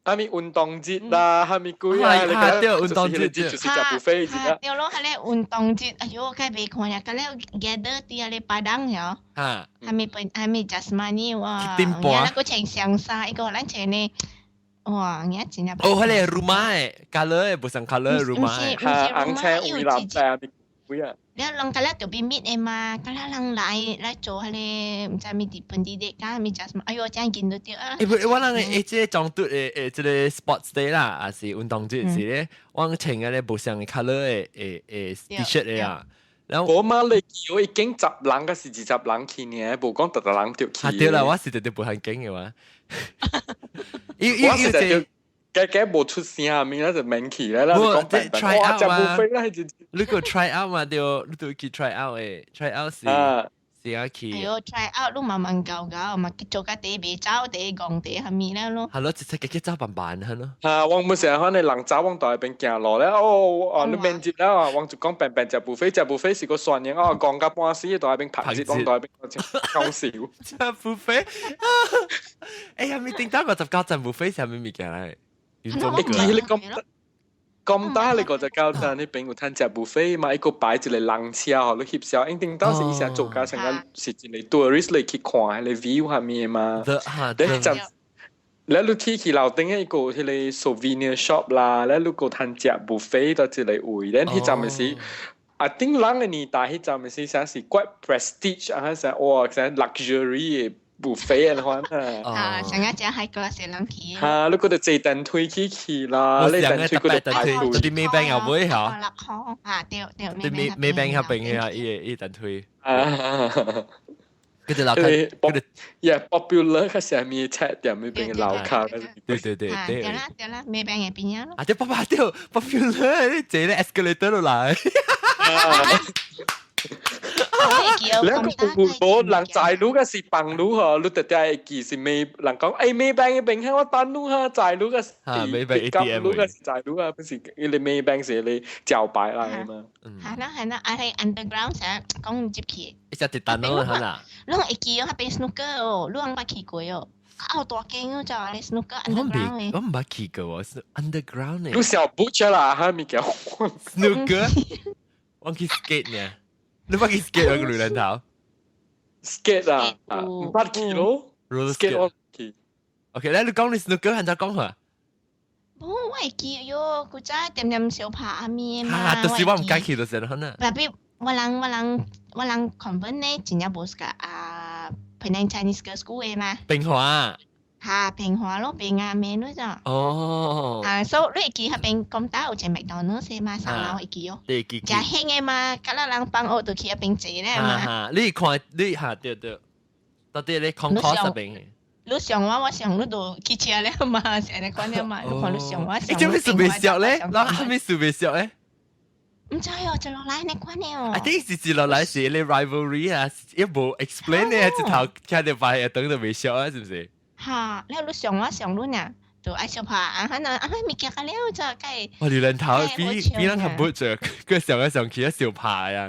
啥物運動節啦，啥物鬼啊？你對運動節就是食 buffet 節啦。對咯，係咧運動節，哎喲，梗係袂看呀，個咧 gather 佇遐個 padang 喲。嚇！還沒本，還沒 jasmani 哇！點半？那個穿長衫，伊個咱穿呢，哇，而真正。哦，彼個 rumah 的，colour 的，無相 colour rumah 的。嚇，紅青黃藍白鬼啊！了人個了就變密的嘛，個了人來來做彼個，毋知物佇本地的，敢物食什麼？哎喲，真見到對啊！欸，我人誒，這個裝隊的誒，這個 sports day 啦，還是運動節時咧，我穿個咧無相 colour 的誒誒 T-shirt 的啊。然後我媽你叫已經十人，個是20人去呢，無講逐逐人著去。啊對啦，我是直直無限景的話。我是直加加無出聲，明仔就免去啦。無，這 try out 嘛，你個 try out 嘛，對，你都去 try out 的，try out 是是啊去。哎喲，try out 你慢慢搞搞，嘛去做較第袂走，第戇第蝦米了咯。係咯，直接直接走慢慢係咯。嚇，我每成日看你人走，我在邊行路咧，哦哦，你免接啦，我就講平平食 buffet，食 buffet 是個算型，哦，講到半死，在邊拍節，我在邊講笑。食 buffet，哎呀，咪頂到59盞 buffet 係咩物件嚟？會記你咁咁大你59盞，你邊有通食 buffet 嘛？伊閣擺一個人車，予你翕相，因頂當時伊成做甲成個是一個 tourist 嚟去看彼個 view 啥物嘛。你就你你去去樓頂一個彼個 souvenir shop 啦，你你閣通食 buffet 到一個位，咱彼陣的時，啊頂人的年代，彼陣的時啥是 quite prestige 啊，啥哇，啥 luxury 的 buffet 的款啊。啊，上一隻 high class 的人去。嚇，你閣得坐電梯去去啦，你電梯閣得排隊。佇 Maybank 後尾嚇。 6箍啊，對對。佇 Maybank 遐邊的啊，伊個伊電梯。啊。佢就樓梯，佢就 yeah popular 較啥物菜店彼邊的樓跤。對對對對。對啦對啦，Maybank 的邊仔咯。啊對，爸爸對，popular，你坐咧 escalator 落來。你個無人載你個是幫你嗬，你特特會記是咩？人講欸 Maybank 的邊我等你哈，載你個是 Maybank ATM 你個是載你啊，不是伊個 Maybank 是你招牌來嘛。係啦係啦，啊係 underground 成日講入去。一隻跌單咯，係啦。你會記哦，彼邊 snooker 哦，你攏捌去過哦。啊，大間哦，就係 snooker underground 我毋捌去過喎，是 underground 你小不出啦，哈物件。 snooker，我去 skate 呢。你捌去 skate 個女人頭？skate 啊，毋捌去咯。skate 我去。 OK，來你講你 snooker 按怎講法？無，我會記喲，古早點點相拍阿咪嘛。哈，就是我毋敢去就是可能。特別我人 convent 呢，真正無是個啊，Penang Chinese Girls School 的嘛。平華。哈，平華咯，平亞面嗰種。哦。啊，所以你會記彼邊咁大有一個麥當勞是嘛？三樓會記哦。你會記。誠興的嘛，甲咱人放學就去彼邊坐咧嘛。哈，你看你哈對對，到底咧 concourse 彼邊。你上我，我上你就去車了嘛，是按呢款了嘛。你看你上我上。你做咩事袂熟咧？咱啥物事袂熟咧？毋知哦，一落來按呢款的哦。 I think 是一落來是咧 rivalry 啊，伊無 explain 咧，一頭聽到擺等就袂熟啊，是毋是？哈，了你上我上你呢，就愛相拍啊，可能啊，物件較了就該。我榴蓮頭比比咱較不着，佢上來上去相拍啊。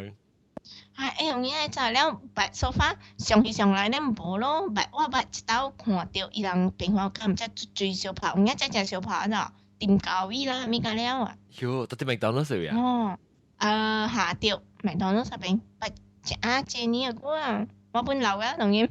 啊，會用影就了，捌 so far 上去上來咧無咯，捌我捌一道看著伊人平華敢毋知追相拍，有影真正相拍喏，點交位啦，物件了啊。喲，到底麥當勞是啊？哦，下對，麥當勞那邊，捌一啊這年的久啊，我本老啊，當然。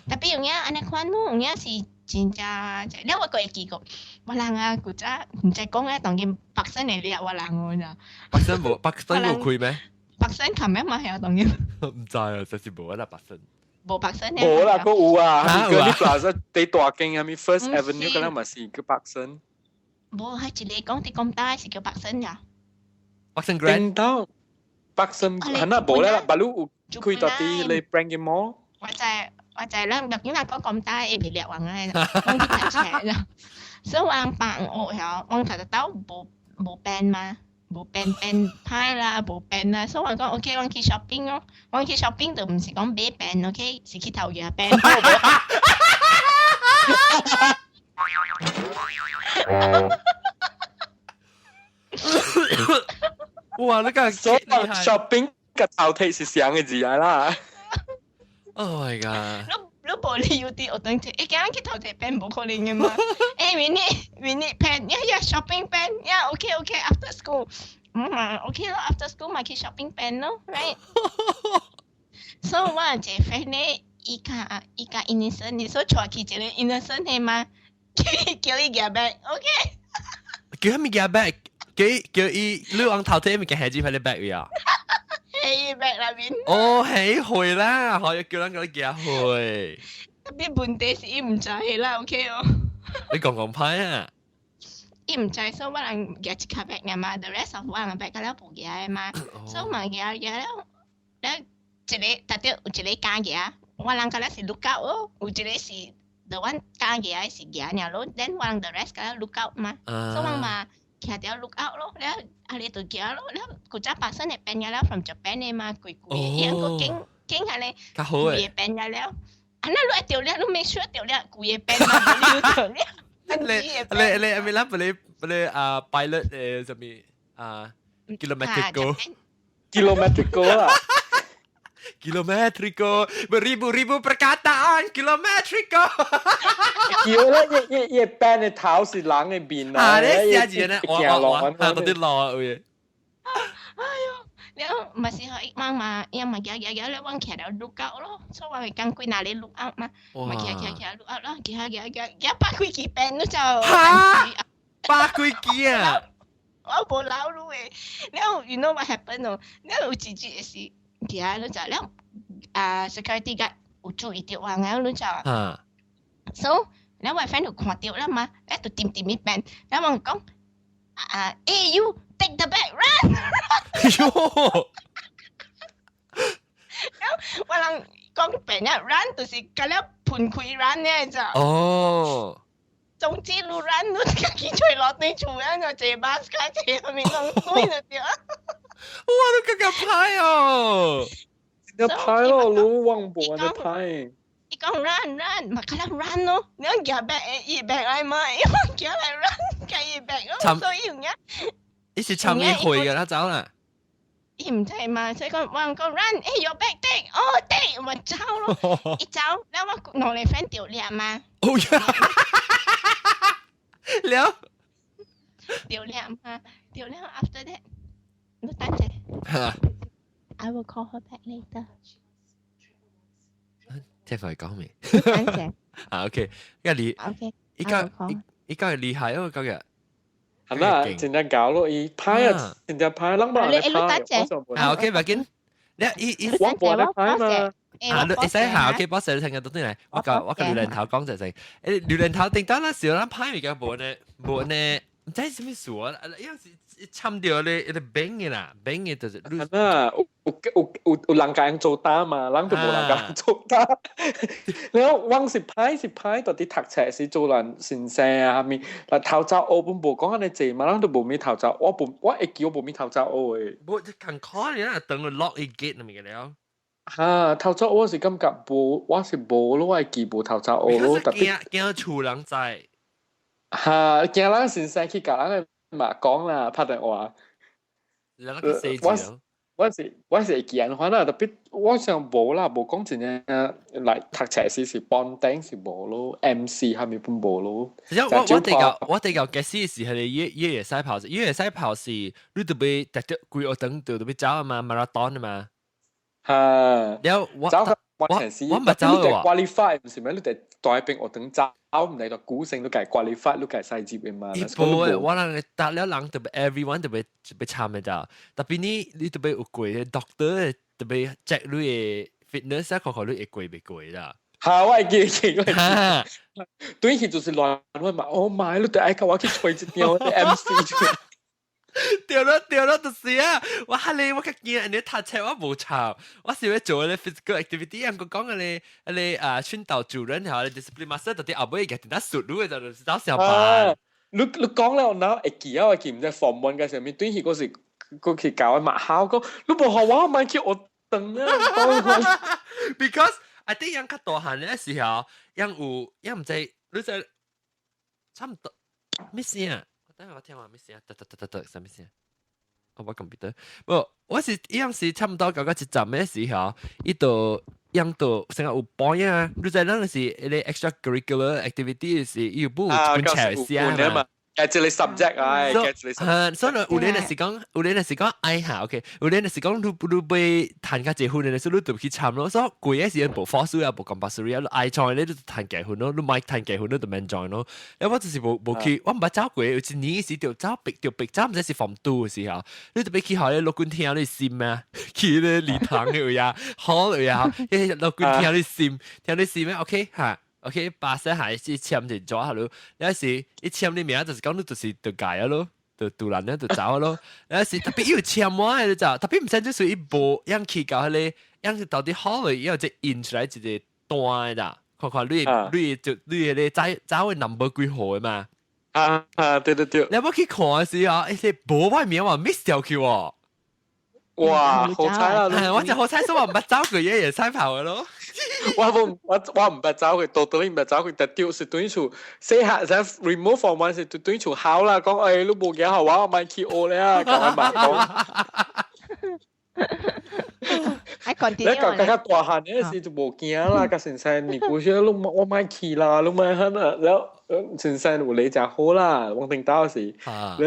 特別有影按呢款咯，有影是真正，了我閣會記過，我人啊古早毋知講啊，當今北新會掠我人哦，咋？北新無北新有開咩？北新琴日嘛係啊，當然。毋知啊，真是無啊啦北新。無北新。無啦，閣有啊，個你 Plaza 第大間啥物 First Avenue 嗰個嘛是叫北新。無，係一個講佇咁大是叫北新呀。北新 Grand。頂北新係那無咧，白鹿有開到佇咧 Branch Mall。我知。我就係咱入境若講咁大會袂掠人啊，講去讀冊咯。所以我人放學曉，我讀得到無無 pen 嘛，無 pen pen 歹啦，無 pen 啦，所以我講 OK，我去 shopping 咯。我去 shopping 就毋是講買 pen，OK，是去偷嘢 pen。哇！你個所以 shopping 佮偷提是相個字來啦。 Oh my god！你無理由佇學堂摕，伊驚去偷摕 pen 無可能嘅嘛。We need pen, yeah, shopping pen, yeah, okay, after school. 嗯，OK 咯，after school 咪去 shopping pen 咯，right? So 我一個 friend 咧，伊較 innocent，你所帶去一個 innocent 嘅嘛，叫伊夾 bag，OK？叫佢物件 bag，叫伊你往頭摕物件係住喺你 bag 啊？喺伊 bag 內面。哦，係會啦，可以叫人叫你夾去。 Tapi 問題是伊毋知啦，OK 哦。你講講歹啊？伊毋知，所以我人夾一卡 bag 爾嘛，the rest of 我人 bag 了無夾的嘛，所以嘛夾夾了，了一個特別有一個敢夾，我人甲了是 look out 哦，有一個是 the one 敢夾的是夾爾咯，then 我人 the rest 甲了 look out 嘛，所以我嘛徛佇 look out 咯，了啊你就夾咯，了古早發生的變了 from Japan 的嘛，貴貴，伊人個景景下咧，較好誒，變了，啊那你會著了，你 make sure 著了貴的變嘛，你著了。你你咪啦，你啊 pilot 啥物啊 kilometrical kilometrical 啦 kilometrical beribu-ribu perkataan kilometrical 叫咧，一一 pen 的頭是人的面啊！你寫字咧，我到底落啊會。哎喲，了嘛是予伊媽嘛，伊嘛行行行了，阮徛了 look out 咯，所以我會講幾若咧 look out 嘛，嘛徛徛徛 look out 咯，行行行行百幾支 pen 你就哈，百幾支啊！我無老路的，了 you know what happen 哦？了有一日是行你就了啊，security guard 有注意到我，然後你就，so 了我 friend 就看到啦嘛，了就點點一 pen，了我講啊，欸 you take the bag run！喲，我人講病啊，run 就是甲了噴開 run 呢就。哦。總之你 run 你家己揣落對厝啊，就坐巴士卡坐後面攏對就對。哇！你更加歹哦。真歹咯，你忘無安呢歹。伊講 run run，嘛較了 run 咯，你講夾 bag 伊 bag 來嘛，伊講夾來 run，夾伊 bag 咯，所以有影。伊是參伊會嘅，他走啦。伊毋知嘛，所以講我講 run，欸your bag take，哦 take，我走咯，一走，了我兩個 friend 著掠嘛。哦呀，了。著掠嘛，著掠 after that，你等陣。I will call her back later。聽佢講未？等陣。啊 OK，因為你 OK，依家依家係厲害，因為今日。係啦，真正搞咯，伊歹啊，真正歹，人無人歹。啊 OK，唔緊，你伊伊我無咧歹嘛。啊，你會使下 OK，boss 你聽日到啲嚟，我個榴蓮頭講就係，榴蓮頭頂當那時候咱歹物件無呢，無呢，毋知啥物事啊，因為是參著咧一個餅嘅啦，餅嘅就是。啊，有人共人做單嘛，人就無人共人做單。然後我是歹是歹，到底讀冊是做人先生啊，啥物？但頭早學本無講按呢濟嘛，人都無物頭早，我無我會記我無物頭早學的。無，近可能啊，等佢 lock 一 gate 咪嘅了。哈，頭早我是感覺無，我是無咯，我會記無頭早學咯，特別驚厝人知。哈，驚人先生去共人嘛講啦，拍電話。人去寫字咯。我是會記按款啦，特別我想無啦，無講真正來讀冊時是 ponteng 是無咯，MC 係咪本無咯。我比較嘅事是係你越野賽跑，越野賽跑是你特別特別規個等就特別走啊嘛，marathon 啊嘛。嚇！了我走我我唔走喎。 qualify 唔是咩？你得大邊學等走，唔係就古成都計 qualify，你計細節嘅嘛。伊無，我人搭了人特別 everyone 特別特別參嘅咋，特別你特別有過 doctor 特別 check 你嘅 fitness 啊，看看你會過袂過啦。嚇！我會記記，我會記。對，佢就是亂亂嘛。Oh my！你得愛共我去吹一張 MC。對咯對咯，就是啊！我哈咧，我較驚你讀冊我無抄，我是欲做咧 physical activity，人講講咧，咧啊訓導主任嚇，discipline master 到底後尾個點解術你就走上班。你講了，我會記啊，我記毋知 form one 嘅上面，對佢嗰時嗰去教我嘛考講，你無學我買去學堂啊。 Because I think 人較大漢嘅時候，人有人毋知，你知差唔多咩事啊？等下我聽話咩聲？得得得得得，啥物聲？我 computer，無，我是伊樣是差唔多到個一站嘅時候，伊就伊樣到成日有 point 啊，你知咱是你 extracurricular activity 是要補本冊寫嘛。計一個 subject 啊，計一個。所以有咧就是講，有咧就是講，哎哈，OK，有咧就是講，你你欲趁較濟分的，所以你就去參咯。所以規个時間無 force 啊，無 compulsory 啊，你愛 join 你就趁加分咯，你莫趁加分你就免 join 咯。因為我就是無無去，我毋捌走過，有一年時就走逼就逼走，毋知是 form two 的時候，你特別去學咧陸軍廳你心啊，去咧禮堂的位啊，好位啊，迄陸軍廳你心，聽你心咩？OK 哈。OK，巴西係是簽一咗下咯，有時一簽你名就是講你就是就改啊咯，就突然咧就走啊咯。有時特別要簽我嘅就，特別毋知就是伊無樣去到彼個，樣到底好咧，要只印出來一個單的，看看你你就你彼個走走的 number 幾號的嘛？啊啊，對對對。你有冇去看的時候，欸，無我名嘛 miss 掉去喎。哇，好彩啊！我就好彩，所以我毋捌走過嘢，會使跑的咯。我無我我毋捌走去，到底毋捌走去，但丟是對厝細漢才 remove from 我是對對厝好啦，講欸你無行好我我莫去學咧啊，共我嘛講。你講較大漢嗰時就無驚啦，甲先生你古說你我莫去啦，你莫很啊，了先生有禮誠好啦，王頂到時，了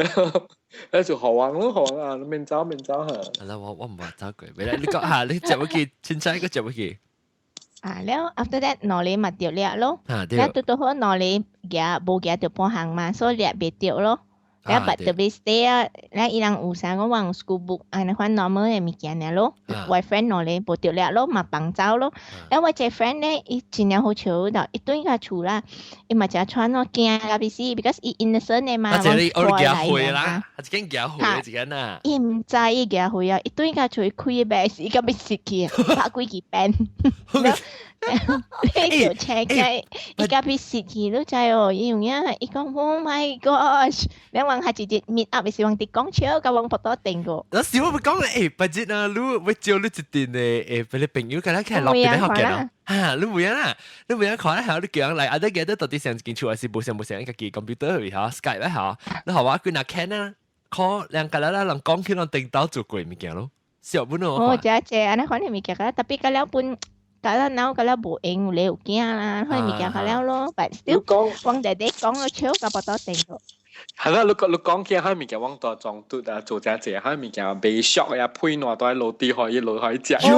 了就好玩咯，好玩啊，你免走免走嚇。係啦，我我毋捌走過，未來你講下，你接落去，凊彩個接落去。啊，了 after that 兩个嘛著掠咯，了拄拄好兩个行無行著半項嘛，所以掠袂著咯。了 but 特別 stay 啊，了伊人有啥講我有 school book 按呢款 normal 的物件爾咯。我 friend 兩个無著掠咯，嘛放走咯。了我一個 friend 咧，伊真正好笑的，伊轉甲厝啦，伊嘛誠喘咯，驚甲欲死，because 伊 innocent 的嘛，我行回啦，他一間行回一間啊。伊毋知伊行回啊，伊轉甲厝伊開個麥時，伊甲欲死去，拍幾支鞭。你就請起，伊甲欲死去，你知哦？伊有影，伊講 Oh my gosh！兩人係直接 meet up 的時候，佇講笑，共阮腹肚定過。那時我咪講咧，欸，別日啊，你會招你一陣的，欸，別你朋友共咱起來路邊咧學見咯。哈，你唔樣啦，你唔樣看咧，你叫人來，啊，你記得到底上一間厝還是無上無上家己 computer 去嚇，Skype 咧嚇，你予我幾若看啊，看兩個啦，人講起人頂到做過物件咯，笑本咯。哦，這這按呢款的物件，特別個了本。甲咱腦甲了無閒有咧有驚啦，款物件較了咯。But still，阮弟弟講了笑甲腹肚定過。係啦，你講你講起彼物件，阮大撞拄啊，做誠濟，彼物件袂俗呀，配爛都喺落地予伊落去食。喲！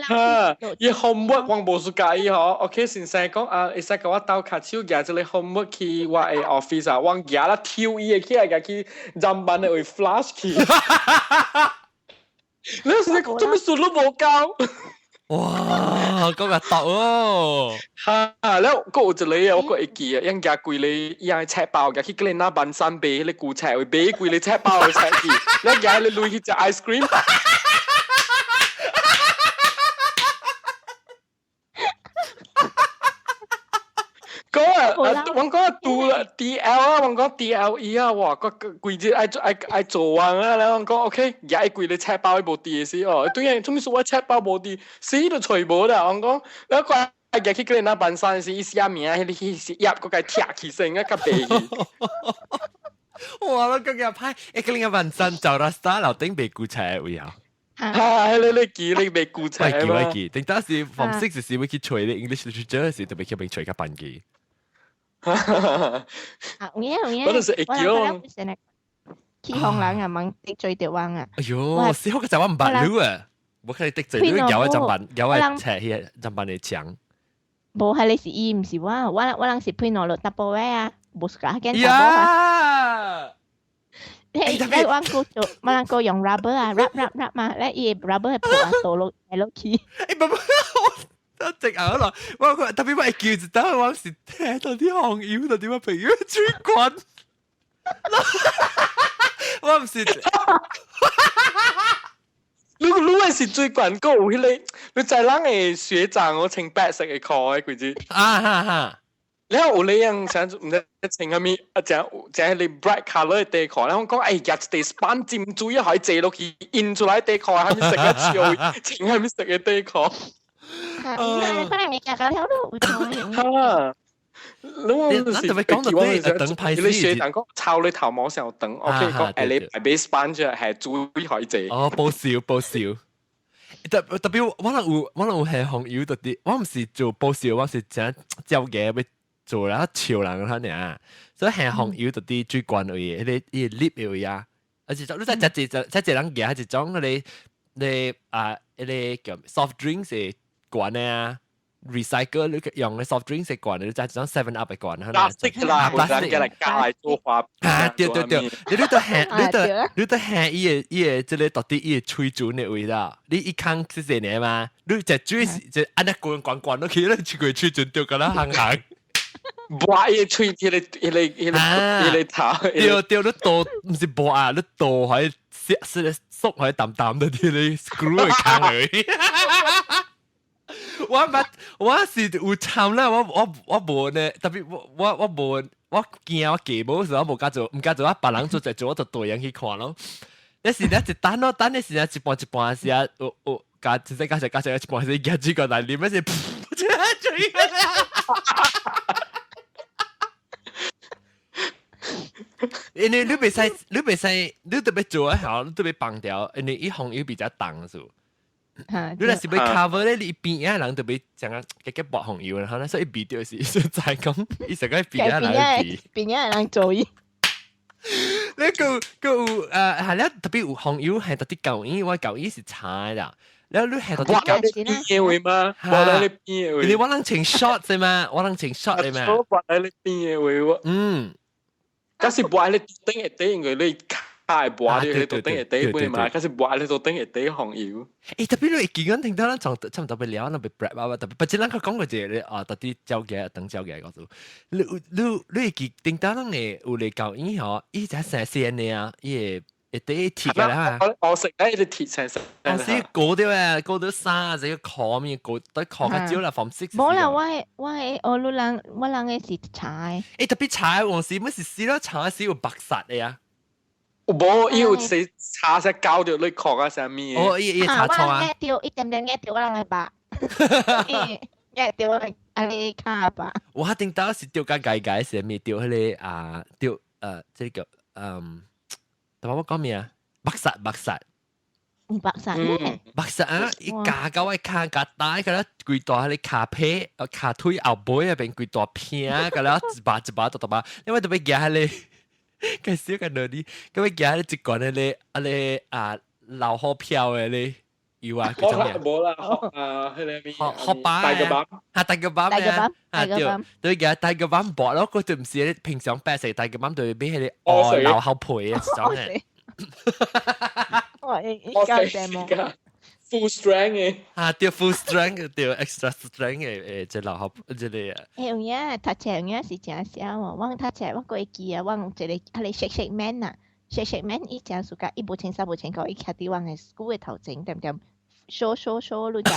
哈！伊 homework 我無喜歡吼，OK 先生講啊，會使共我鬥跤手舉這个 homework 去我的 office 啊，我舉啦抽伊的起來，舉去砧板的位 flush 去。你是做咩事都無交？哇，嗰個毒哦！哈，了，閣有一個我閣會記啊，𪜶舉規个𪜶冊包，舉去叫你那班山買彼個舊冊，買規个冊包的冊去，了舉彼個鐳去食 ice cream。講啊，我講拄啦，D L 啊，我講 D L E 啊，哇，個規日愛做愛愛做完啊，了我講 OK，舉規个冊包伊無佇的時哦，對啊，做咩事我冊包無佇，死都揣無啦，我講，了個舉去叫你那班山時，伊寫名，彼個彼頁閣共拆起身啊，較袂去。哇！你更加歹，欸，個你個萬山走啦，沙樓頂賣古冊位啊！哈！你你記你賣古冊嘛？我記我記，頂當時 Form 6 時會去揣咧 English literature 時，特別去邊揣較班機。啊，有影有影，我就是會記哦。起哄人啊，問得罪著阮啊！哎喲，死好個就我毋捌你啊！我看你得罪你，咬我砧板，咬我冊彼個砧板的牆。無，彼个是伊，毋是我，我我人是配兩落淡薄仔啊，無 suka 見查某啊。你你阮閣做，我人閣用 rubber 啊，rub rub rub 嘛，咧伊個 rubber 會破啊，倒落來落去。欸，不不，我直咬落，我特別我會叫一道，我是聽到啲行友，到啲我朋友嘴關。我毋是。你你的是最懸閣有彼个，你知人的學長我穿白色的褲的，幾日？啊哈哈！了有個人啥毋知穿啥物，啊，誠誠彼个 bright colour 的短褲，了我講哎呀，一塊 sponge 浸水啊，予伊坐落去，印出來短褲，啥物色的笑，穿啥物色的短褲？哈！你我你特別講到對，等派你學長講抄你頭毛上長，OK 講哎你買 sponge 係水予伊坐。哦，報銷報銷。特別我人有下紅油特啲，我毋是做保燒，我是真照嘅欲做啦，笑人佢爾，所以下紅油特啲最關位，彼個伊個 lip 的位啊，而且你知食一食一人夾一種彼個你啊，彼個叫 soft drinks 的罐的啊。recycle 你用的 soft drinks 的罐，你知一種 7 Up 的罐， plastic 啦， plastic 來加來做花。啊，對對對，你都下，你都下伊個這個到底伊個喙唇的位啦，你一空是這爾嘛？你食水是就按呢滾滾滾落去，你一個喙唇就敢若行行。抹伊個喙，彼個頭。對對，你倒毋是抹啊，你倒喺縮縮喺淡淡的啲你 screw 的空而已。我捌我是有參啦，我無呢，特別我無我驚我記無時我無敢做，毋敢做，我別人做就做，我就對樣去看咯。你是咧一等咯，等的時陣一半一半時啊，有有加一隻加隻加隻一半時夾住個來啉，是噗，嘴。因為你袂使，你袂使，你特別做一下，你特別放掉，因為伊紅油比較重是。你若是欲 cover 咧，你邊仔人特別像啊，加加抹紅油，然後咧，所以鼻就是就係講，伊成個邊仔人鼻，邊仔人做伊。你個個有誒係咧，特別有紅油係特別舊衣，我舊衣是柴啦。然後你係特別舊邊嘅位嗎？我喺你邊嘅位。你我能穿 short 啫嘛，我能穿 short 啫嘛。我喺你邊嘅位喎。嗯，假是抹喺你頂一頂，因為你。卡會抹你頭頂會底本嘛，可是抹你頭頂會底紅油。欸，特別你會記講聽到咱從差唔多欲聊，咱欲 wrap up 特別，不過咱較講過一個啊，特別交嘅等交嘅告訴你，你會記聽到咱的有咧教伊吼，伊才成線的啊，伊會會底鐵嘅啦。我食咧，伊鐵成成。我是過掉啊，過掉衫，這個殼面過對殼較少啦，方式。無啦，我我人我人的是柴。欸，特別柴，往時乜是死了柴是有白煞的啊。無，伊有說查聲膠著你殼啊啥物。哦，伊伊查錯啊。壓掉一點點壓掉我人的肉。壓掉我阿你跤肉。我頂到是掉甲解解是物掉彼個啊掉這個嗯，頭我講咩啊？白煞白煞。白煞。白煞啊！伊咬到我跤咬大，個了規大彼個跤皮，跤腿後尾啊變規大片，個了一把一把大大把，因為特別夾彼個。個小個女啲，咁樣夾一罐的咧，啊咧啊老虎票的咧，有啊，叫做咩？無啦，啊，彼個咩？學巴大個板，啊，大個板啊，啊對，對嘅，大個板薄咯，佢就毋是平常白色大個板，對比彼個哦老虎皮啊，種嘅。我應該這 full strength 嘅，啊對 full strength 對 extra strength 嘅誒，這老虎這個。欸，有影讀冊有影是誠痟哦，我讀冊我閣會記啊，我有一個彼個 shake shake man 啊，shake shake man 伊誠 suka，伊無穿衫無穿褲，伊徛佇阮的 school 的頭前，點點 show show show 你知？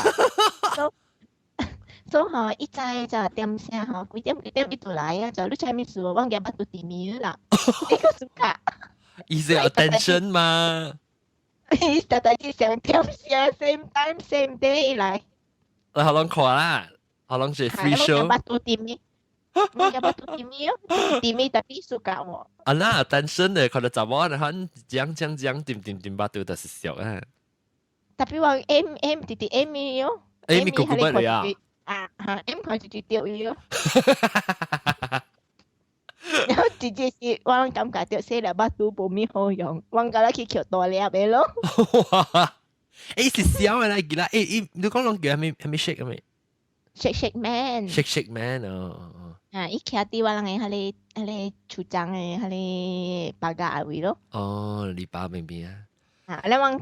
所以吼，伊知就點聲吼，幾點幾點伊就來啊，就你知物事無？阮舉腹肚甜麵啦，伊閣 suka。伊是 attention 嘛？伊逐逐日上點聲，same time same day 伊來。來予攏看啦，予攏是 free show。腹肚甜麵，我舉腹肚甜麵哦，甜麵特別 suka 我。啊那 attention 的，看到查某人喊講講講，點點點腹肚就是俗啊。特別話 M M 直直 M 哦，M 個個乜嚟啊？啊哈，M 看直直掉伊哦。然後直接是我攏感覺著細粒腹肚無物好用，我敢若去抾大粒的咯。哇！欸是痟的啦，記啦，欸伊你講攏叫啥物啥物 shake 啥物？shake shake man。 shake shake man 哦哦。啊，伊徛佇我人的彼個彼個厝欉的彼個巴架位咯。哦，籬笆邊邊啊。啊，你往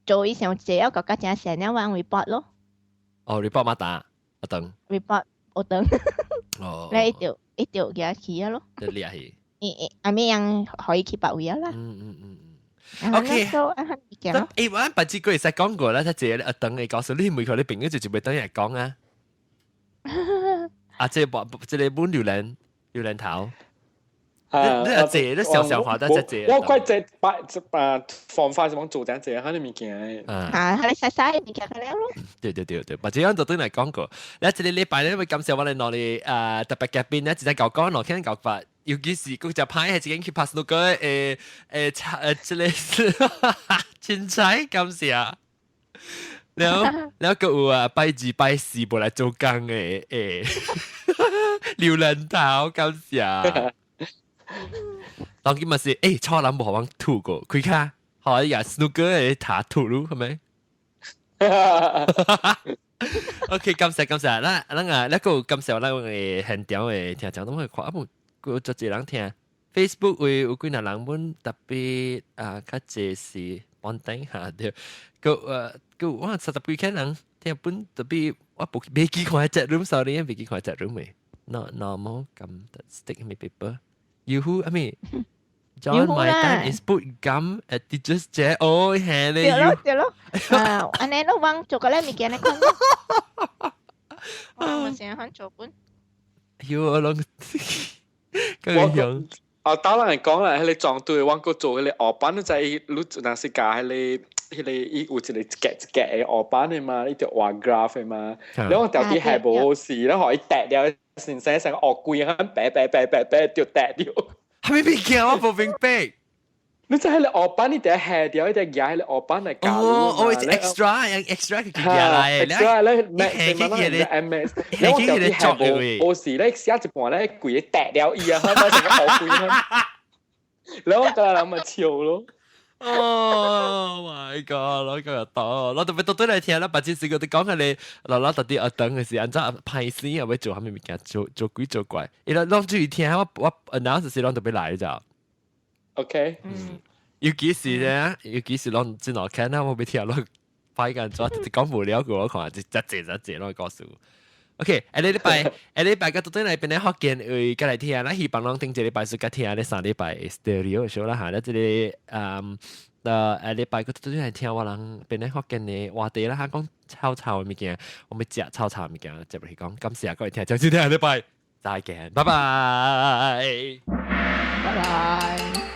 做伊上濟，我覺得誠善，了往 report 咯。哦，report 嘛打，阿等。 report 學堂。哦。你就伊就舉去啊咯。就掠去。伊伊阿咪樣可以去別位啊啦。OK。欸，我捌這個會使講過啦，這個阿等的告訴你，每個你朋友就就袂等來講啊。啊，這個這個本榴蓮榴蓮頭。你阿姐，你小小話得只姐。我怪這擺這把方法是講做這這，彼個物件。啊，彼個細細物件了咯。對對對對，或者樣就對來講過。你這個禮拜咧，會感謝我哋攞嚟特別嘉賓咧，一隻狗講，攞聽狗法，尤其是嗰隻派係一間去拍那個這個是凊彩感謝。了了閣有啊，拜二拜四無來做工的欸，榴蓮頭感謝。當今嘛是欸，錯人無予阮吐過，開卡，好呀，snooker 的塔吐咯，係咪？OK，感謝感謝，咱咱啊，那個感謝咱的現場的聽眾，攏會看啊，無閣足濟人聽。Facebook 會有幾若人本特別啊，較濟是本地哈對，閣閣我30幾個人聽本特別，我無袂記看 chat room，sorry，袂記看 chat room 的。No normal gum that stick in my paper. Yoo-hoo, I mean, John, my time is put gum at teacher's chair. Oh, 係咧。對咯對咯，啊，按呢攏往做個咧物件來看。我冇成日做本。喲，我攏個樣。哦，當人講啦，彼个裝對，我閣做彼个黑板，你知你若是教彼个彼个伊有一個一格一格的黑板的嘛，伊就畫 graph 的嘛。然後我調啲係無好勢，然後伊擲了，先生成個烏龜咁白白白白白就擲掉。係咪物件我無明白。你知彼個黑板你得下掉，你得夾彼個黑板來教。哦哦，extra extra 佢夾來，extra 咧，咩咩咧 MS，你我調啲係無好勢咧，寫一半咧，規個擲了伊啊，成個烏龜咁。然後我個人咪笑咯。 Oh my god！我今日多，我特別到對來聽啦，白痴試過你講下你，老老特啲學堂嘅時，按怎歹死啊，欲做啥物物件，做做鬼做怪，伊攏攏注意聽，我我 announce 時攏特別來就。 OK，嗯，尤其是咧，尤其是攏真好看啊，我欲聽攏擺緊做，直講無聊過我看，一一濟一濟攏告訴。OK，下禮拜下禮拜個到底來邊咧福建話過來聽，咱希望攏頂一禮拜是佮聽咧三禮拜 stereo show 啦嚇，咱這個嗯，下禮拜個到底來聽我人邊咧福建的話題啦嚇，講臭臭的物件，我們食臭臭的物件，接落去講，感謝各位聽，就收聽下禮拜再見，拜拜，拜拜。